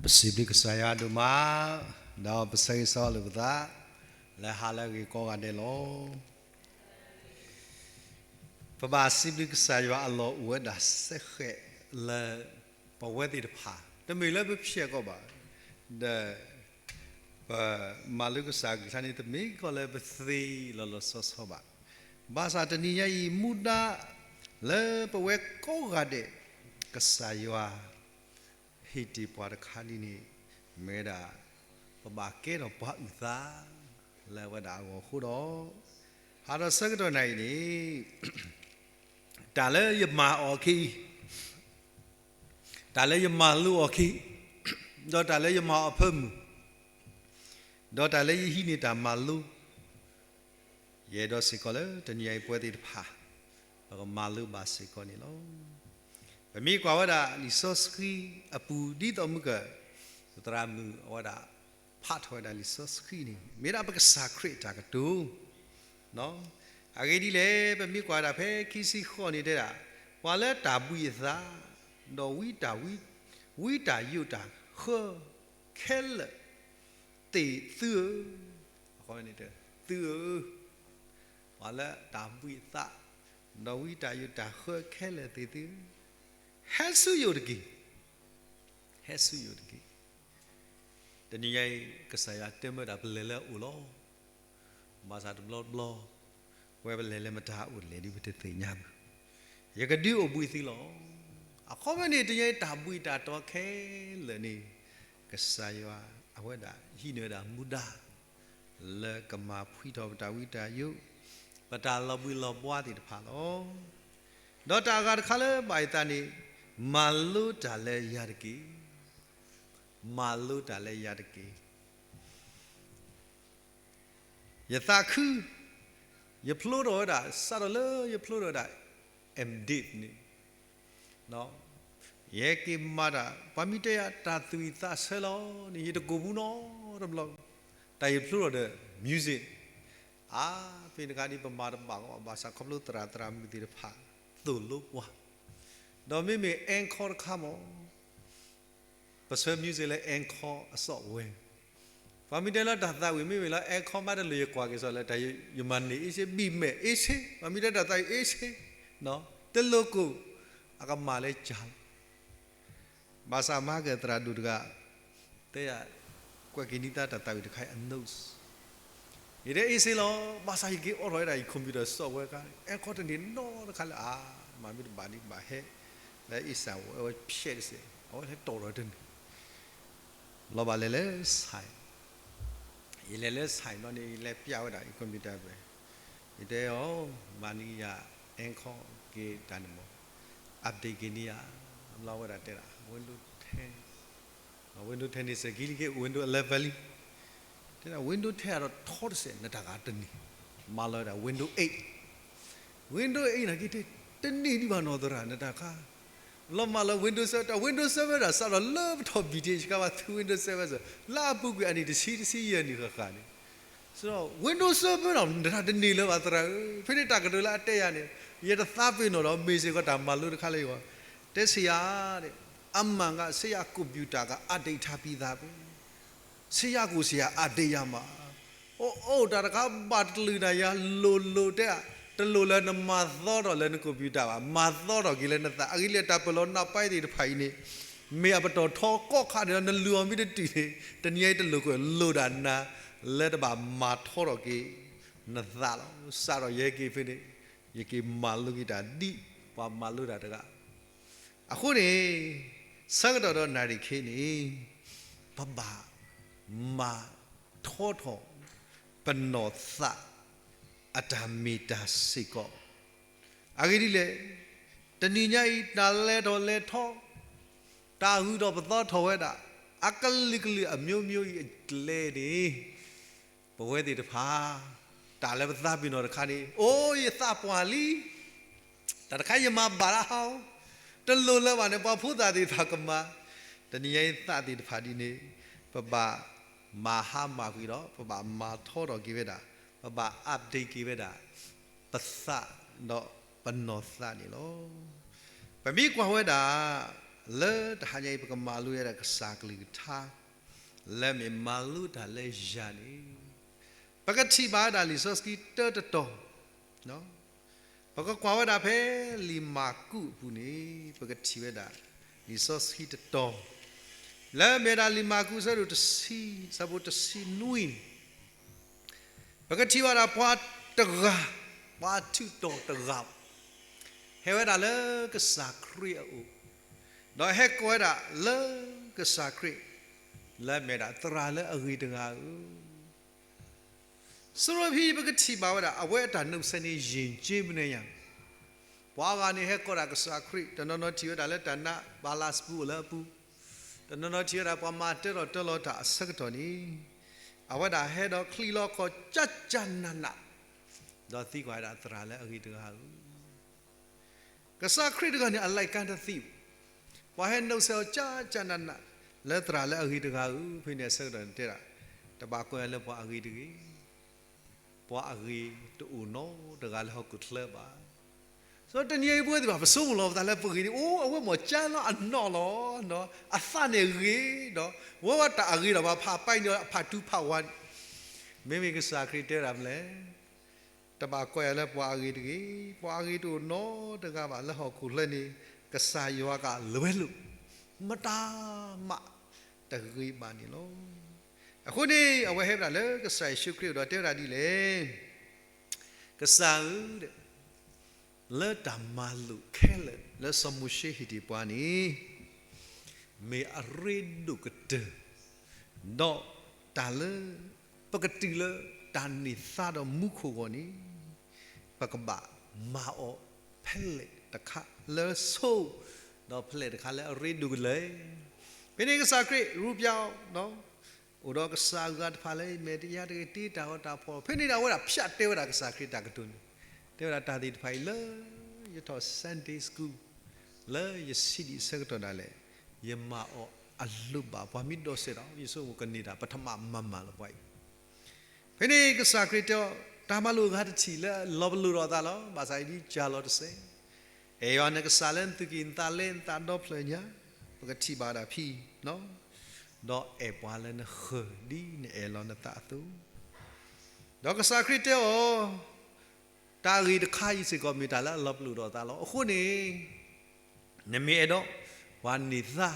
ပစံးဘျုးကစၢ်ယွၤဒိၣ်မး, ဒီးပဆၢဂ့ၤဆၢဝါလိာ်ပသး လၢဟါလၢအဂ့ၤကိးဂၤဒဲးလီၤ. ပဘၣ်စံးဘျုးကစၢ်ယွၤအလီၢ်အိၣ်ဝဲဒၣ်စဲဃဲးလၢ ပဝဲသ့ၣ်တဖၣ် တမ့ၢ်လၢပဖျဲၣ်ကီးဘၣ်, ဒီး ပမၤလိကစၢ်အကလုၢ်ကထါန့ၣ် တမ့ၢ်ကီးလၢပသ့လီၤလီၤဆီဆီဘၣ်. ဘၣ်ဆၣ်တနံၤညါအံၤ မူဒါလၢပဝဲကိးဂၤဒဲး ကစၢ်ယွၤ ဟ့ၣ်တ့ၢ်ပှၤတခါဒ်န့ၣ် မ့ၢ်ဝဲဒၣ် ပဘၣ်ကဲထီၣ်ပှၤအုၣ်သး လၢအဝဲဒၣ်အဂီၢ်အဃိဒီး ဟါဒီးဆၢကတီၢ်နၤအံၤန့ၣ် တၢ်လၢယမၤအီၤအခံ တၢ်လၢယမၤလိအီၤအခံ ဒီးတၢ်လၢယမၤအီၤအဖၢမုၢ် ဒီးတၢ်လၢယဟံးန့ၢ်တၢ်မၤလိ ယအဲၣ်ဒိးစ့ၢ်ကီးလၢတနံၤအံၤပဝဲသ့ၣ်တဖၣ် ပကမၤလိဘၣ်စ့ၢ်ကီးန့ၣ်လီၤ. ပမ့ၢ်ကွၢ်ဝဲဒၣ်လံာ်စီဆှံအပူၤဒ်သိးမုၢ်က သရၣ်မုၣ်အဝဲဒၣ် ဖးထီၣ်ဝဲဒၣ်လံာ်စီဆှံန့ၣ် မ့ၢ်ဒၣ်ပကစၢ်ခရံာ်အတၢ်ကတိၤ အဂ့ၢ်ဒ်လဲၣ် ပမ့ၢ်ကွၢ်ဝဲဒၣ်ဖဲခံဆံဃိးန့ၣ်တဲဒၣ် ပှၤလၢတၢ်ဘှံးအသး ဒီးဝံတၢ် ဝံတၢ်ယိးတၢ်ဃၢခဲလၢာ်သ့ၣ်သုဧၢ, သုဧၢ, ပှၤလၢတၢ်ဘှံးအသး ဒီးဝံတၢ်ယိးတၢ်ဃၢခဲလၢာ်သ့ၣ်သုဧၢ, ဟဲဆူယအိၣ်တက့ၢ်, ဟဲဆူယအိၣ်တက့ၢ်. တနံၤညါအံၤ ကစၢ်ယွၤတဲမၢဒၣ်ပလဲၤလၢအအိၣ်လီၤ. ဘၣ်ဆၣ်တဘျီတဘျီ ပဝဲပလဲၤလၢမတၤအအိၣ်လဲၣ်ဒ်ပတသ့ၣ်ညါဘၣ်. ယကဒုးအိၣ်ဘှံးသုလီၤ. အခီပညီန့ၣ် တနံၤညါအံၤတၢ်ဘှံးတၢ်တီခဲလၢာ်န့ၣ် ကစၢ်ယွၤအဝဲဒၣ်ဟံးန့ၢ်ဝဲဒၣ်မူဒါ လၢကမၤဖှံထီၣ်ပတၢ်ဝံတၢ်ယိး ပတၢ်လီၤဘှံးလီၤဘှါသ့ၣ်တဖၣ်လီၤ. ဒီးတၢ်အဂၤတခါလၢဘၣ်ယသးန့ၣ် မၤလိတၢ်လၢယၤတက့ၢ်. မၤလိတၢ်လၢယၤတက့ၢ်. ယသးခု ယဖျိထီၣ်ဝဲဒၣ် စးထီၣ်လၢယဖျိထီၣ်ဝဲဒၣ် M.Div န့ၣ် ယဟဲက့ၤမၤတၢ် ပှၤမ့ၢ်တဲယၤတၢ်သူၣ်ဝံၣ်သးဆၢလီၤန့ၣ် ယတကိၢ်ဘူးနီတဘျီ, တၢ်ယဖျိထီၣ်ဒီး music အါ ဖဲန့ၣ်တခါဒ်ပမၤတဘၣ်ကီး ဘၣ်ဆၣ်ခီဖျိသရၣ်သရၣ်မုၣ်သ့ၣ်တဖၣ် သိၣ်လိပှၤ, ဒီးမ့မ့ၢ် encore တခါမး ပဆၢ music လၢ encore အစီၣ်ဝဲ, ပှၤမ့ၢ်တဲလၢတၢ်သးဝံၣ်မ့မ့ၢ်လၢ encore မးတလိၣ်ယကွၢ်က့ၤစီလၢတၢ်ယမၤန့ၢ်အ့ၣ်ဆ့ ဘံၣ်မဲာ်အ့ၣ်ဆ့ ပှၤမ့ၢ်တဲတၢ်သးဝံၣ်အ့ၣ်ဆ့, တလိၣ်ကိၢ် အကမၣ်လၢကၢ်လီၤ. ဘၣ်ဆၣ်မၤက့ၤသရၣ်ဒိၣ်တဂၤ တဲယၤ ကွဲးက့ၤန့ၢ်သးတၢ်သးဝံၣ်တခါအံၤအ notes ယတဲအ့ၣ်ဆ့လီၤ, ဘၣ်ဆၣ်ယက့ၤအိးထီၣ်ဝဲဒၣ်ယ computer software ခါ encore တန့ၢ်နီတခါလၢ အါ မၤမ့ၢ်တဘၣ်ဒံးဘၣ်ဟဲ လၢအ့ၣ်စၢ်ဝဲဝဲဖျဲးတစဲး အဝဲဟဲတီၣ်ထီၣ်တန့ၢ် လီၤဘၣ်လဲၤလၢ site, ယလဲၤလၢ site ဘျီန့ၣ် ယလဲၤပျးဝဲဒၣ်ယ computer ဝဲ, ယတဲအီၤ မၤန့ၢ်ယၤ encore က့ၤတၢ်န့ၣ်မး, update က့ၤန့ၢ်ယၤ, ဘျီဝဲဒၣ်တဲဒၣ် Windows ten, Windows ten န့ၣ် စဲးကံလံက့ Windows eleven လံ, တဲဒၣ် Windows ten အါဒီးထီတစဲး နတၢ်ဂၤတန့ၢ်, မၤလီၤဝဲဒၣ် Windows eight, Windows eight နာ်က့ တန့ၢ်ဒံးဘၣ်နီၢ်သရၣ် နတၢ်ခါ, လီၤမၢ်လၢ Windows seven, တၢ် Windows seven ဒၣ်စးထီၣ်လၢပထီၣ် ဘံၣ်တ့ၢ် ဆှါဘၣ်သု Windows seven စ့ၢ်, လၢအပူၤကွံာ်အနံၣ်တဆံ တဆံယဲၢ်နံၣ်ဃၣ်ဃၣ်န့ၣ်, စးထီၣ် Windows seven ဒီး နတၢ်တန့ၢ်လၢၤဘၣ်သရၣ်ဧၢ, ဖဲန့ၣ်တၢ်ကတိၤလၢအတဲယၤန့ၣ် ယတသးပ့ၤနီၣ်ဒီး မ့ၢ်စ့ၢ်ကီးတၢ်မၤလိတခါလၢယဂီၢ်, တဲဆ့ယၤ, အမၤက ဆ့ယၤ computer က update ထါပံသးပဲ ဆ့ယၤကိၣ်ဆ့ယၤ update ယၤမး, အိၣ်အိၣ်တၢ်တခါဘၣ်တလုၢ်နၤယၤလိၤလိၤတဲ, တလိၣ်လၢနမၤသီထီၣ်လၢန computer ဘၣ်, မၤသီထီၣ်က့ၤလၢနသး, အဂ့ၢ်လၢတၢ်ပၢၢ်လီၤနၢ်ပၢၢ်သ့ၣ်တဖၣ်အံၤန့ၣ်, မ့ၢ်အပတီၢ်ထီကီၢ်ခါန့ၣ်လီၤ, နလုၢ်အီၤမ့ၢ်တတုၤန့ၣ် တနံၤအံၤတလိၣ်ကွဲးလိၣ်ဒၣ်နၤ, လၢတဘၣ်မၤထီထီၣ်က့ၤနသးလီၤ. စးထီၣ်ယဟဲက့ၤဖဲန့ၣ်, ယက့ၤမၤလိက့ၤတၢ်ဒ်ပှၤမၤလိတၢ်တဂၤ အဃိန့ၣ်, ဆၢကတီၢ်ဒီးနၣ်ရံၣ်ခဲအံၤန့ၣ်, ပဘၣ်မၤထီထီၣ် ပနီၢ်သး အတၢ်မ့ၢ်တၢ်စ့ၢ်ကီး, အဂ့ၢ်ဒ်လဲၣ်, တနံၤညါအံၤ တၢ်လဲၤထီၣ်လဲၤထီ, တၢ်ဂုၤထီၣ်ပသီထီၣ်ဝဲဒၣ်, အကလုာ်ကလုာ်အမျိုးမျိုးအံၤအကျဲန့ၣ် ပဝဲသ့ၣ်တဖၣ် တၢ်လၢပသးပ့ၤနီၣ်တခါန့ၣ် အိၣ်ယသးပှၢ်လံ, တၢ်တခါယမၤဘၣ်လၢဟီ, တလိၣ်လၢၤဘၣ်န့ၣ် ပှၤဖိသၣ်သ့ၣ်တဖၣ်ကမၤ, တနံၤညါအံၤသးသ့ၣ်တဖၣ်ဒ်န့ၣ်, ပဘၣ်မၤဟါမၢ်ကွံာ်ဒီး ပဘၣ်မၤထီထီၣ်က့ၤဝဲဒၣ်, ပဘၣ် update က့ၤဝဲဒၣ် ပသးဒီးပနီၢ်သးန့ၣ်လီၤ. ပမ့ၢ်ကွၢ်ဝဲဒၣ် လၢတဟါညါအံၤ ပကမၤလိဝဲဒၣ်ကစၢ်ကလုၢ်ကထါ လၢမ့ၢ်မၤလိတၢ်လၢယၤန့ၣ်, ပကထံၣ်ဘၣ်ဝဲဒၣ်လံာ်စီဆှံတၢတတီၤ, ပကကွၢ်ဝဲဒၣ်ဖဲလံာ်မၢ်ကူးအပူၤန့ၣ်, ပကထံၣ်ဝဲဒၣ်လံာ်စီဆှံတတီၤ လၢမ့ၢ်ဝဲဒၣ်လံာ်မၢ်ကူးအဆၢဒိၣ်တဆံ, အဆၢဖိတဆံနွံန့ၣ် ပကထံၣ်ဘၣ်ဒၣ်ပှၤတဂၤ, ပှၤထူးတီၤတဂၤ, ဟဲဝဲဒၣ်လၢကစၢ်ခရံာ်အအိၣ်, ဒီးဟဲကိးဝဲဒၣ်လၢကစၢ်ခရံာ်, လၢမ့ၢ်ဒၣ်သရၣ်လၢအဂ့ၤတဂၤဧၢ, ဆူဖဲပကထံၣ်ဘၣ်ဝဲဒၣ် အဝဲအတၢ် နှုတ်ဆက် န့ၣ် ယဉ်ကျေးမှု န့ၣ်ယၤ, ပှၤအဂၤန့ၣ်ဟဲကိးဒၣ်ကစၢ်ခရံာ်, တနီၤနီၤထံၣ်ဝဲဒၣ်လၢတၢ်နါဘၤလးစပူၤအိၣ်လၢအပူၤ, တနီၤနီၤထံၣ်ဝဲဒၣ်ပှၤမၤတၢထီၣ်တၢလီၤတၢ်အဆၢကတီၢ်န့ၣ်, အဝဲဒၣ်ဟဲဒီးချံးလီၤခီၣ်ကၠၢ်ကၠၢ်နးနး, ဒီးသံကွၢ်ဝဲဒၣ်သရၣ်လၢအဂ့ၤတဂၤဧၢ, ကစၢ်ခရံာ်တဂၤန့ၣ် အလံာ်ကါတသ့ဘၣ်, ပှၤဟဲ နှုတ်ဆက် အီၤကၠၢ်ကၠၢ်နးနး, လၢသရၣ်လၢအဂ့ၤတဂၤဧၢ, ဖဲန့ၣ်အဆၢကတီၢ်န့ၣ်တဲဒၣ်, တဘၣ်ကွၢ်လၢပှၤအဂ့ၤတဂ့ၤ, ပှၤအဂ့ၤတအိၣ်နီတဂၤလၢဟီၣ်ခိၣ်ချၢဘၣ်. စီၤတနံၤအံၤပဝဲသ့ၣ်တဖၣ် ပဆိကမိၣ်လီၤပသးလၢပဂ့ၤန့ၣ်, အိၣ် အဝဲမ့ၢ်ကၠၢ်လီၤအနီၢ်လီၤ, အသးန့ၣ်ဂ့ၤဒီး, ဝဲဝဲတၢ်အဂ့ၤဒီး ပှၤဖးပာ်န့ၢ်အီၤ ဖးထူဖးဝါန့ၣ်, မ့မ့ၢ်ကစၢ်ခရံာ်တဲဝဲဒၣ်မနုၤလဲၣ်, တဘၣ်ကွၢ်ယၤလၢပှၤအဂ့ၤတဂ့ၤ, ပှၤအဂ့ၤတအိၣ်နီတဂၤဘၣ်လၢဟီၣ်ခိၣ်ချၢန့ၣ်, ကစၢ်ယွၤကလဲၤလိာ်, မတၤမးတဂ့ၤဘၣ်န့ၣ်လီၤ. အဃိန့ၣ် အဝဲဟဲဝဲဒၣ်လၢကစၢ်ယ့ၣ်ၡူးခရံာ်အအိၣ်ဒီးတဲဝဲဒၣ်ဒ်လဲၣ်, ကစၢ်ဧၢ, လၢတၢ်မၤလိာ်ခဲလၢာ်လၢစီၤမိၤၡ့ဟ့ၣ်တ့ၢ်ပှၤန့ၣ်, မ့ၢ်အရ့ဒိၣ်ကတၢၢ်, ဒီးတၢ်လၢပကတုၤလၢတၢ်န့ၢ်သါဒီးမူခိၣ်အဂီၢ်န့ၣ်, ပကဘၣ်မၤအီၤဖဲလဲၣ်တခါလၢဆိ, ဒီးဖဲလဲၣ်တခါလၢအရ့ဒိၣ်ကတၢၢ်, ဖဲန့ၣ်ကစၢ်ခရံာ်ရူပျါအီၤ အိၣ်ဒီးကစၢ်အဂၤတဖၣ်လၢအမဲာ်တယါတဂ့ၤ တ့တၢ်အီၣ်တၢ်ဖှီၣ်, ဖဲန့ၣ်ဒီးအဝဲဒၣ်ဖျါတဲဝဲဒၣ်ကစၢ်ခရံာ်တၢ်ကတိၤန့ၣ်, တဲဝဲဒၣ်တၢ်သ့ၣ်တဖၣ်အံၤလၢယထီၣ် Sunday School လၢယဆံးဒံးအဆၢကတီၢ်ဒၣ်လဲာ်, ယမၤအီၤအလိၣ်ဘၣ်, ပှၤမ့ၢ်ဒိးစဲးဒီး ယဆိကမိၣ်ကန့ၢ်တၢ် ပထမမၤမၤလီၤပှၤအံၤ ဖဲန့ၣ်ကစၢ်ခရံာ်တဲအီၤ, တၢ်မၤလိာ်အဂၤတထံၣ်လၢအလီၤပလိာ်ဒီးအသးလီၤ. ဘၣ်ဆၣ်အံၤဒ်ကၢ်လီၤတစဲး, အဲၣ်ယွၤနကစၢ်လၢနသုးကံၢ်နသးလၢ နသးဒီဖျၢၣ်ညါ, ပကထံၣ်ဘၣ်ဒၣ်ဖဲအံၤ, ဒီးအဲၣ်ပှၤလၢနဃၢၤဒ်နအဲၣ်လီၤနသးအသိး, ဒီးကစၢ်ခရံာ်တဲအီၤ, တၢ်အဂ့ၢ်တခါအံၤစ့ၢ်ကီး မ့ၢ်တၢ်လၢအလီၤပလိာ်ဒီးအသးလီၤ. အဃိန့ၣ် နမ့ၢ်အဲၣ်ဒိးပှၤန့ၢ်သါ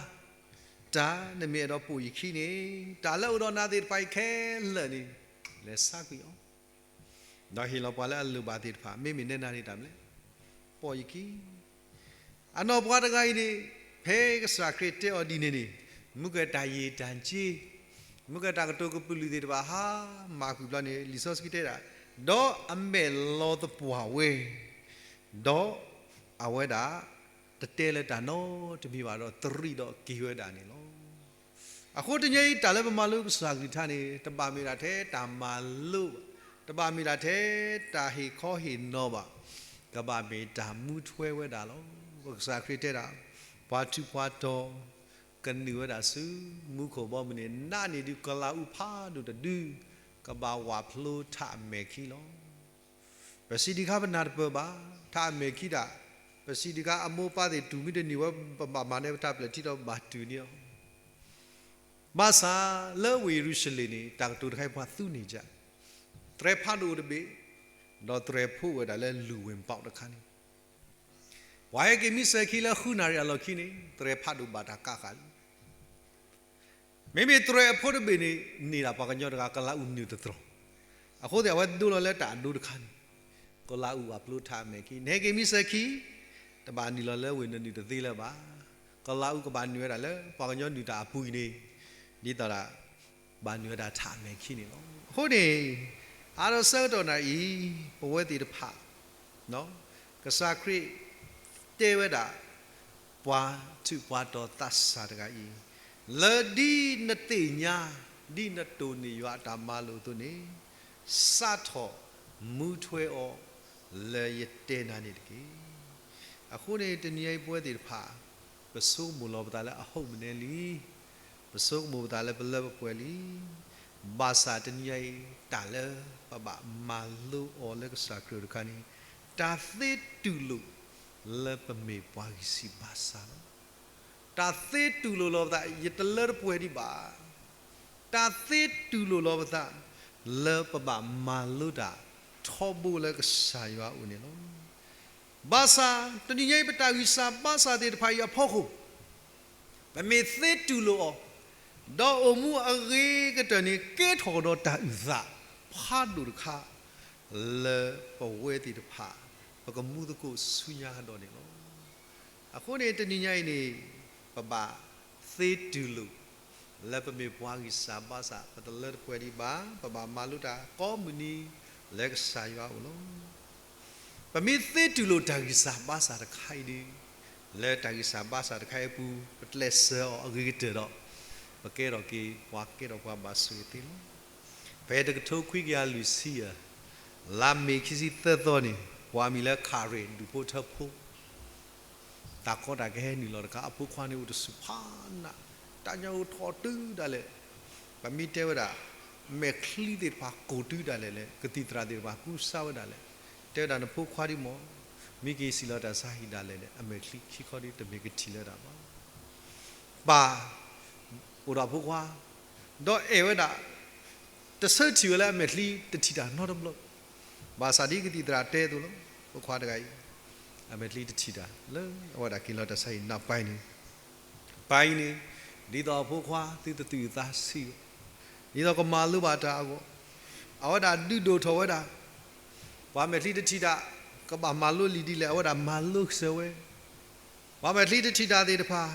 တၢ်, နမ့ၢ်အဲၣ်ဒိးပိာ်ယခံန့ၣ်, တၢ်လၢအအိၣ်ဒီးနၤသ့ၣ်တဖၣ်အံၤခဲလၢာ်န့ၣ်, လဲၤဆါကွံာ်အီၤ, ဒီးဟ့ၣ်လီၤပှၤလၢအလိၣ်ဘၣ်သ့ၣ်တဖၣ်, မ့မ့ၢ်နဲဒၣ်န့ၣ်တၢ်မနုၤလဲၣ်, ပိာ်ယခံ. အနီၢ်ပှၤတဂၤအံၤန့ၣ်, ဖဲကစၢ်ခရံာ်တဲအီၤဒ်န့ၣ်န့ၣ်, မုၢ်ကဲတၢ်ယံာ်တၢ်စ့, မုၢ်ကဲတၢ်ကတိၤကပုာ်လုာ်သ့ၣ်တဖၣ် ဟါမၢ်ကွံာ်ဘျီန့ၣ် လံာ်စီဆှံတဲဒၣ်, ဒီးအမဲာ်လီၤသပှၢ်ဝဲ, ဒီးအဝဲဒၣ်တတဲလၢတၢ်နီတမံၤဘၣ်ဒီး တရံးဒီးက့ၤဝဲဒၣ်န့ၣ်လီၤ. အဃိတနံၤအံၤ တၢ်လၢပမၤလိကစၢ်ကလုၢ်ကထါန့ၣ် တဘၣ်မ့ၢ်ဒၣ်ထဲတၢ်မၤလိဘၣ်, တဘၣ်မ့ၢ်ဒၣ်ထဲတၢ်ဟ့ၣ်ခီဟ့ၣ်နီၤဘၣ်, ကဘၣ်မ့ၢ်တၢ်မူထွဲဝဲဒၣ်လီၤ. ပကစၢ်ခရံာ်တဲဒၣ်, ပှၤထူးပှၤတီၤ ကနုာ်ဝဲဒၣ်ဆူမူခိၣ်ဘီမုၢ်န့ၣ်, နးန့ၢ်ဒုးကလးအူဖးဒိၣ်တဒု, ကဘၣ်ဝးဖျိထးအမဲာ်ခံလီၤ. ပစံးဒံးခါပနၢ်တပၢၢ်ဘၣ်, ထးအမဲာ်ခံဒၣ်, ပစံးဒံးခါအမိၢ်ပၢ်သ့ၣ်တူၢ်မ့ၢ်တန့ၢ်ဝဲ ပဘၣ်မၤန့ၢ်ပတၢ်ပျဲၢ်ထံဒီးဘၣ်တူၢ်န့ၢ်အီၤ. ဘၣ်ဆၣ်လၢဝ့ၢ်ယရူၤၡလ့ၣ်န့ၣ် တၢ်ကတိၤတခါအံၤပှၤသူန့ၢ်ဒံး, သရဲဖးဒိၣ်အိၣ်တဘ့ၣ်, ဒီးသရဲဖိအိၣ်ဝဲဒၣ်လၢလူၢ်ဝ့ၢ်ပီးတခါန့ၣ် ပှၤဟဲက့ၤမံဆၢခံလၢဃုနၣ်ရံၣ်အလီၢ်ခံန့ၣ် သရဲဖးဒိၣ်ဘၣ်တၢ်ကးဃာ်လံ. မ့မ့ၢ်သရဲအဖိတဘ့ၣ်န့ၣ် န့ၢ်ဒၣ်ပှၤကညီတဂၤ ကလးအူနုာ်တတြီၤ, အဃိသတး အဝဲဒိလီၤလၢတၢ်အဒိတခါန့ၣ်, ကလးအူဝးဖျိထးအမဲာ်ခံ, နဟဲက့ၤမံဆၢခံ, တဘၣ်နုာ်လီၤလၢဝ့ၢ်နနုာ်တသ့လၢၤဘၣ်. ကလးအူကဘၣ်နုာ်ဝဲဒၣ်လၢ ပှၤကညီနုာ်တၢ်အပူၤအံၤန့ၣ်, ဒ်သိးဒၣ် ဘၣ်နုာ်ဝဲဒၣ်ထးအမဲာ်ခံန့ၣ်လီၤ. အဃိန့ၣ်, အါဒီးဆၢကတီၢ်နၢ်အံၤ, ပဝဲသ့ၣ်တဖၣ် ကစၢ်ခရံာ်တဲဝဲဒၣ် ပှၤထူးပှၤတီၤသးစၢ်တဂၤအံၤ, လၢဒ်နသ့ၣ်ညါ, ဒ်နတိၢ်န့ၢ်ယွၤအတၢ်မၤလိာ်အသိးန့ၣ်, စးထီၣ်မူထွဲအီၤလၢယတဲနၤန့ၣ်တက့ၢ်. အဃိန့ၣ် တနံၤအံၤပဝဲသ့ၣ်တဖၣ်, ပဆိကမိၣ်လီၤပသးလၢအဟုတ်မနုၤလံ, ပဆိကမိၣ်ပသးလၢပလၢပပှဲၤလံ, ဘၣ်ဆၣ်တနံၤအံၤ တၢ်လၢပဘၣ်မၤလိအီၤလၢကစၢ်ခရံာ်တခါန့ၣ်, တၢ်သ့တူၢ်လိာ်လၢပမ့ၢ်ပှၤဂံၢ်စၢ်ဘါစၢ်လီၤ. တၢ်သ့တူၢ်လိာ်လီၤပသး ယတလၢတပှဲၤဒံးဘၣ်. တၢ်သ့တူၢ်လိာ်လီၤပသး လၢပဘၣ်မၤလိတၢ်ထီဘိလၢကစၢ်ယွၤအအိၣ်န့ၣ်လီၤ. ဘၣ်ဆၣ်တနံၤညါအံၤ ပတၢ်ဂံၢ်စၢ်ဘါစၢ်သ့ၣ်တဖၣ်အံၤအဖီခိၣ် ပမ့ၢ်သ့တူၢ်လိာ်အီၤ ဒီးအိၣ်မူအဂ့ၤကတၢၢ်န့ၣ် ကဲထီၣ်ဒီးတၢ်အုၣ်သးဖးဒိၣ်တခါ လၢပဝဲသ့ၣ်တဖၣ် ပကမူသကိးဆူညါကဒီးန့ၣ်လီၤ. အဃိန့ၣ် တနံၤညါအံၤန့ၣ် ပဘၣ်သ့တူၢ်လိာ် လၢပမ့ၢ်ပှၤဂံၢ်စၢ်ဘါစၢ် ပတလၢတပှဲၤဒံးဘၣ်, ပဘၣ်မၤလိတၢ်ကိးမုၢ်နံၤ လၢကစၢ်ယွၤအအိၣ်လီၤ. ပမ့ၢ်သ့တူၢ်လိာ်တၢ်ဂံၢ်စၢ်ဘါစၢ်တခါအံၤဒီး လၢတၢ်ဂံၢ်စၢ်ဘါစၢ်တခါအံၤအပူၤ ပကျဲးစၢးအီၤအဂ့ၤကတၢၢ်ဒီး ပကဲထီၣ်က့ၤပှၤကဲထီၣ်ပှၤဘၣ်ဆိၣ်ဂ့ၤသ့လီၤ. ဖဲတကထိခွံကယၤလွံၢ်ဆံယဲၢ် လါမ့ၤခံဆံသၢသီန့ၣ် ပှၤမံၤလၢခးရ့ၣ်ဒူၣ်ဖိထၢဖိ တၢ်ကီတၢ်ခဲဟဲနုာ်လီၤတခါ အဖိခွါန့ၣ်အိၣ်တဆူၣ်ဖးနး, တၢ်ညၣ်အိၣ်ထီၣ်တုၤဒၣ်လဲာ်, ပမ့ၢ်တဲဝဲဒၣ် မဲာ်ချံသ့ၣ်တဖၣ်ကိၢ်တုၤဒၣ်လဲာ်လၢ ကသံၣ်သရၣ်သ့ၣ်တဖၣ်ကူစါဝဲဒၣ်လဲာ်, တဲဝဲဒၣ်နဖိခွါဒ်မီၢ်, မ့ၢ်က့ၤစံၣ်လီၤတၢ်ဆါဟံၣ်ဒၣ်လဲာ်န့ၣ် အမဲာ်ချံခံခီဒ်တမ့ၢ်ကထံၣ်လၢၤဒၣ်ဘၣ်. ပၢ်အိၣ်ဒီးအဖိခွါ ဒီးအဲၣ်ဝဲဒၣ် တဆၢထံၣ်ဝဲလၢအမဲာ်ချံတထံၣ်တၢ်နီတဘျီ, ဘၣ်ဆၣ်ဒ်ကသံၣ်သရၣ်တဲအသိးလီၤ. ဖိခွါတဂၤအံၤ အမဲာ်ချံတထံၣ်တၢ်လၢအဝဲဒၣ်က့ၤလီၤတၢ်ဆါဟံၣ်နၢ်ပၢၢ်န့ၣ်, ပၢ်အံၤန့ၣ် ဒ်သိးအဖိခွါသုတသူၣ်အုးသးဆံးဘၣ်, ဒ်သိးကမၤလိဘၣ်တၢ်အဂီၢ်, အဝဲဒၣ်ဒုးဒိၣ်ထီၣ်ဝဲဒၣ် ပှၤမဲာ်ချံတထံၣ်တၢ် ကဘၣ်မၤလိလံာ်ဒ်လဲၣ် အဝဲဒၣ်မၤလိစၢၤဝဲ ပှၤမဲာ်ချံတထံၣ်တၢ်သ့ၣ်တဖၣ်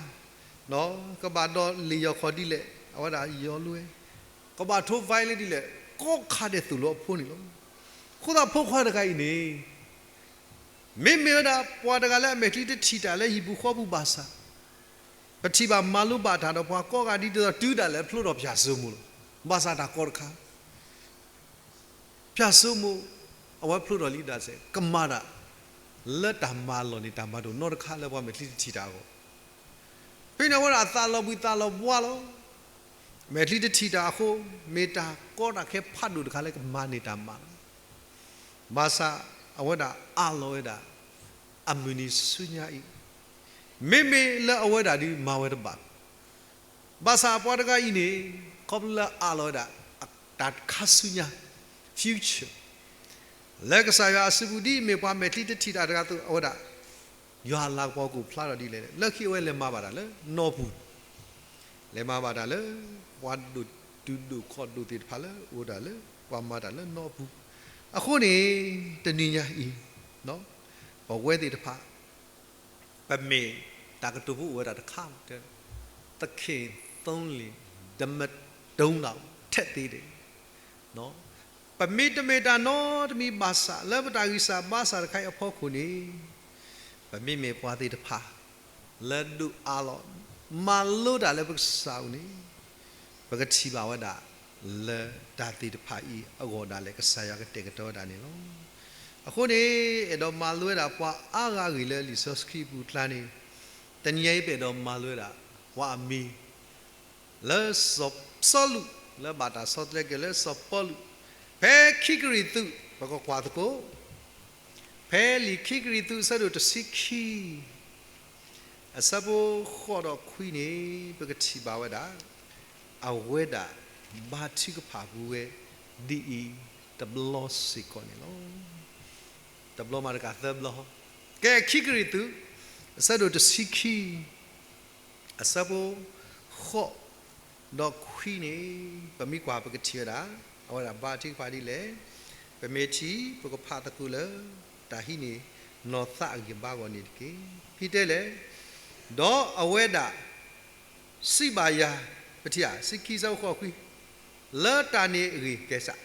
ကဘၣ်ဒီးလ့ၣ်ယီၤခီၣ်ဒ်လဲၣ် အဝဲဒၣ်ယီၤလၢဝဲ, ကဘၣ်ထိဖဲလၢဒ်လဲၣ် ကိးခါဒဲးသိၣ်လိအဖိန့ၣ်လီၤ. အဃိသတးဖိခွါတဂၤအံၤန့ၣ် မ့မ့ၢ်ဝဲဒၣ်ပှၤတဂၤလၢအမဲာ်ချံတထံၣ်တၢ်လၢဟံၣ်ပူၤဃီပူၤဘၣ်ဆၣ်, ပထံၣ်ဘၣ်မၤလိဘၣ်တၢ်ဒီးပှၤကိးဂၤဒ်သိးတုၤဒၣ်လဲာ်ဖျိထီၣ်ပၠၣ်စိမိၤလီၤ. ဘၣ်ဆၣ်တၢ်ကီတခါ ပၠၣ်စိမိၤ အဝဲဖျိထီၣ်လံဒၣ်စဲး ကမၤတၢ် လၢတၢ်မၤလီၢ်န့ၣ် တၢ်မၤဒိၣ်နီတခါလၢပှၤမဲာ်ချံတထံၣ်တၢ်အဂီၢ်, ဖဲန့ၣ်အဝဲဒၣ်အသးလီၤဘှံးသးလီၤဘှါလီၤ. မဲာ်ချံတထံၣ်တၢ်အဃိ မ့ၢ်တၢ်ကီတၢ်ခဲဖးဒိၣ်တခါလၢကမၤန့ၢ်တၢ်မၤလီၤ. ဘၣ်ဆၣ်အဝဲဒၣ်အးလီၤဝဲဒၣ် အမုၢ်နံၤဆူညါအံၤ, မ့မ့ၢ်လၢအဝဲဒၣ်ဒုးမၤဝဲတဘၣ် ဘၣ်ဆၣ်ပှၤတဂၤအံၤန့ၣ် ခီဖျိလၢအးလီၤဝဲဒၣ် တၢ်ခါဆူညါ future လၢကစၢ်ယွၤအစုပူၤ ဒ်အမ့ၢ်ပှၤမဲာ်ချံတထံၣ်တၢ်တဂၤအသိး အဝဲဒၣ် ယွၤအလၤကပီၤကအိၣ်ဖျါထီၣ်ဒ်လဲၣ်, လၢခံအဝဲလဲၤမၤဘၣ်တၢ်လၢနီၢ်ပူၤ, လဲၤမၤဘၣ်တၢ်လၢ ပှၤဒိၣ်တုာ်ဒိၣ်ခိၣ်ဒိၣ်သ့ၣ်တဖၣ်လၢအိၣ်ဒၣ်လၢ ပှၤမၤတၢ်လၢနီၢ်ပူၤ, အဃိန့ၣ် တနံၤညါအံၤ ပဝဲသ့ၣ်တဖၣ် ပမ့ၢ်တၢ်ကတိၤဖိအိၣ်ဝဲဒၣ်တခါ သခင်သုံးလင် ဓမ္မတုံးလောက်ထက်သေးတယ်, ပမ့ၢ်တမ့ၢ်တၢ်နီတမံၤဘၣ်ဆၣ် လၢပတၢ်ဂံၢ်စၢ်ဘါစၢ်တခါအံၤအဖီခိၣ်န့ၣ် ပမ့မ့ၢ်ပှၤသ့ၣ်တဖၣ် လၢဒုးအးလီၤ မၤလိတၢ်လၢပကစၢ်အအိၣ်န့ၣ် ပကထံၣ်ဘၣ်ဝဲဒၣ် လၢတၢ်သ့ၣ်တဖၣ်အံၤအဂီၢ်ဒၣ်လဲာ် ကစၢ်ယွၤကတဲာ်ကတီၤဝဲဒၣ်န့ၣ်လီၤ. အဃိန့ၣ် အဲၣ်ဒိးမၤလိဝဲဒၣ်ပှၤအါဂၤဂ့ၤလၢလံာ်စီဆှံပူၤအကျါန့ၣ်, တနံၤအံၤပအဲၣ်ဒိးမၤလိဝဲဒၣ် ပှၤအမံၤ လၢစီၤစီလူး လၢဘၣ်တၢ်ဆီတလဲက့ၤလၢစီၤပီလူး, ဖဲခံကရံၣ်သူး ပကကွၢ်သကိး ဖဲလံာ်ခံကရံၣ်သူး အဆၢဒိၣ်တဆံခံ အဆၢဖိဃိးဒီးခွံန့ၣ် ပကထံၣ်ဘၣ်ဝဲဒၣ် အဝဲဒၣ်ဘါထုကဖၣ်ပူၤဝဲဒ်အံၤ တဘျီစ့ၢ်ကီးန့ၣ်လီၤ. တဘျီမးတကးသၢဘျီ, ကဲခံကရံၣ်သူး အဆၢဒိၣ်တဆံခံ အဆၢဖိဃိးဒီးခွံန့ၣ် ပမ့ၢ်ကွၢ်ပကထံၣ်ဝဲဒၣ် အဝဲဒၣ်ဘါထုကဖၣ်ဒ်လဲၣ်, ပမ့ၢ်ထံၣ် ပကဖးသကိးလၢ တၢ်ဟံးန့ၢ်နီၢ်သးအဂံၢ်ဘါအဂီၢ်န့ၣ်တက့ၢ်. ဖဲတဲလဲၣ်, ဒီးအဝဲဒၣ် စံးဘၣ်ယၤ, ပထံၣ်ဧါ, ဆံခံ အဆၢဖိဃိးခွံ, လၢတၢ်န့ၣ်အဂ့ၢ်, ကဲစး,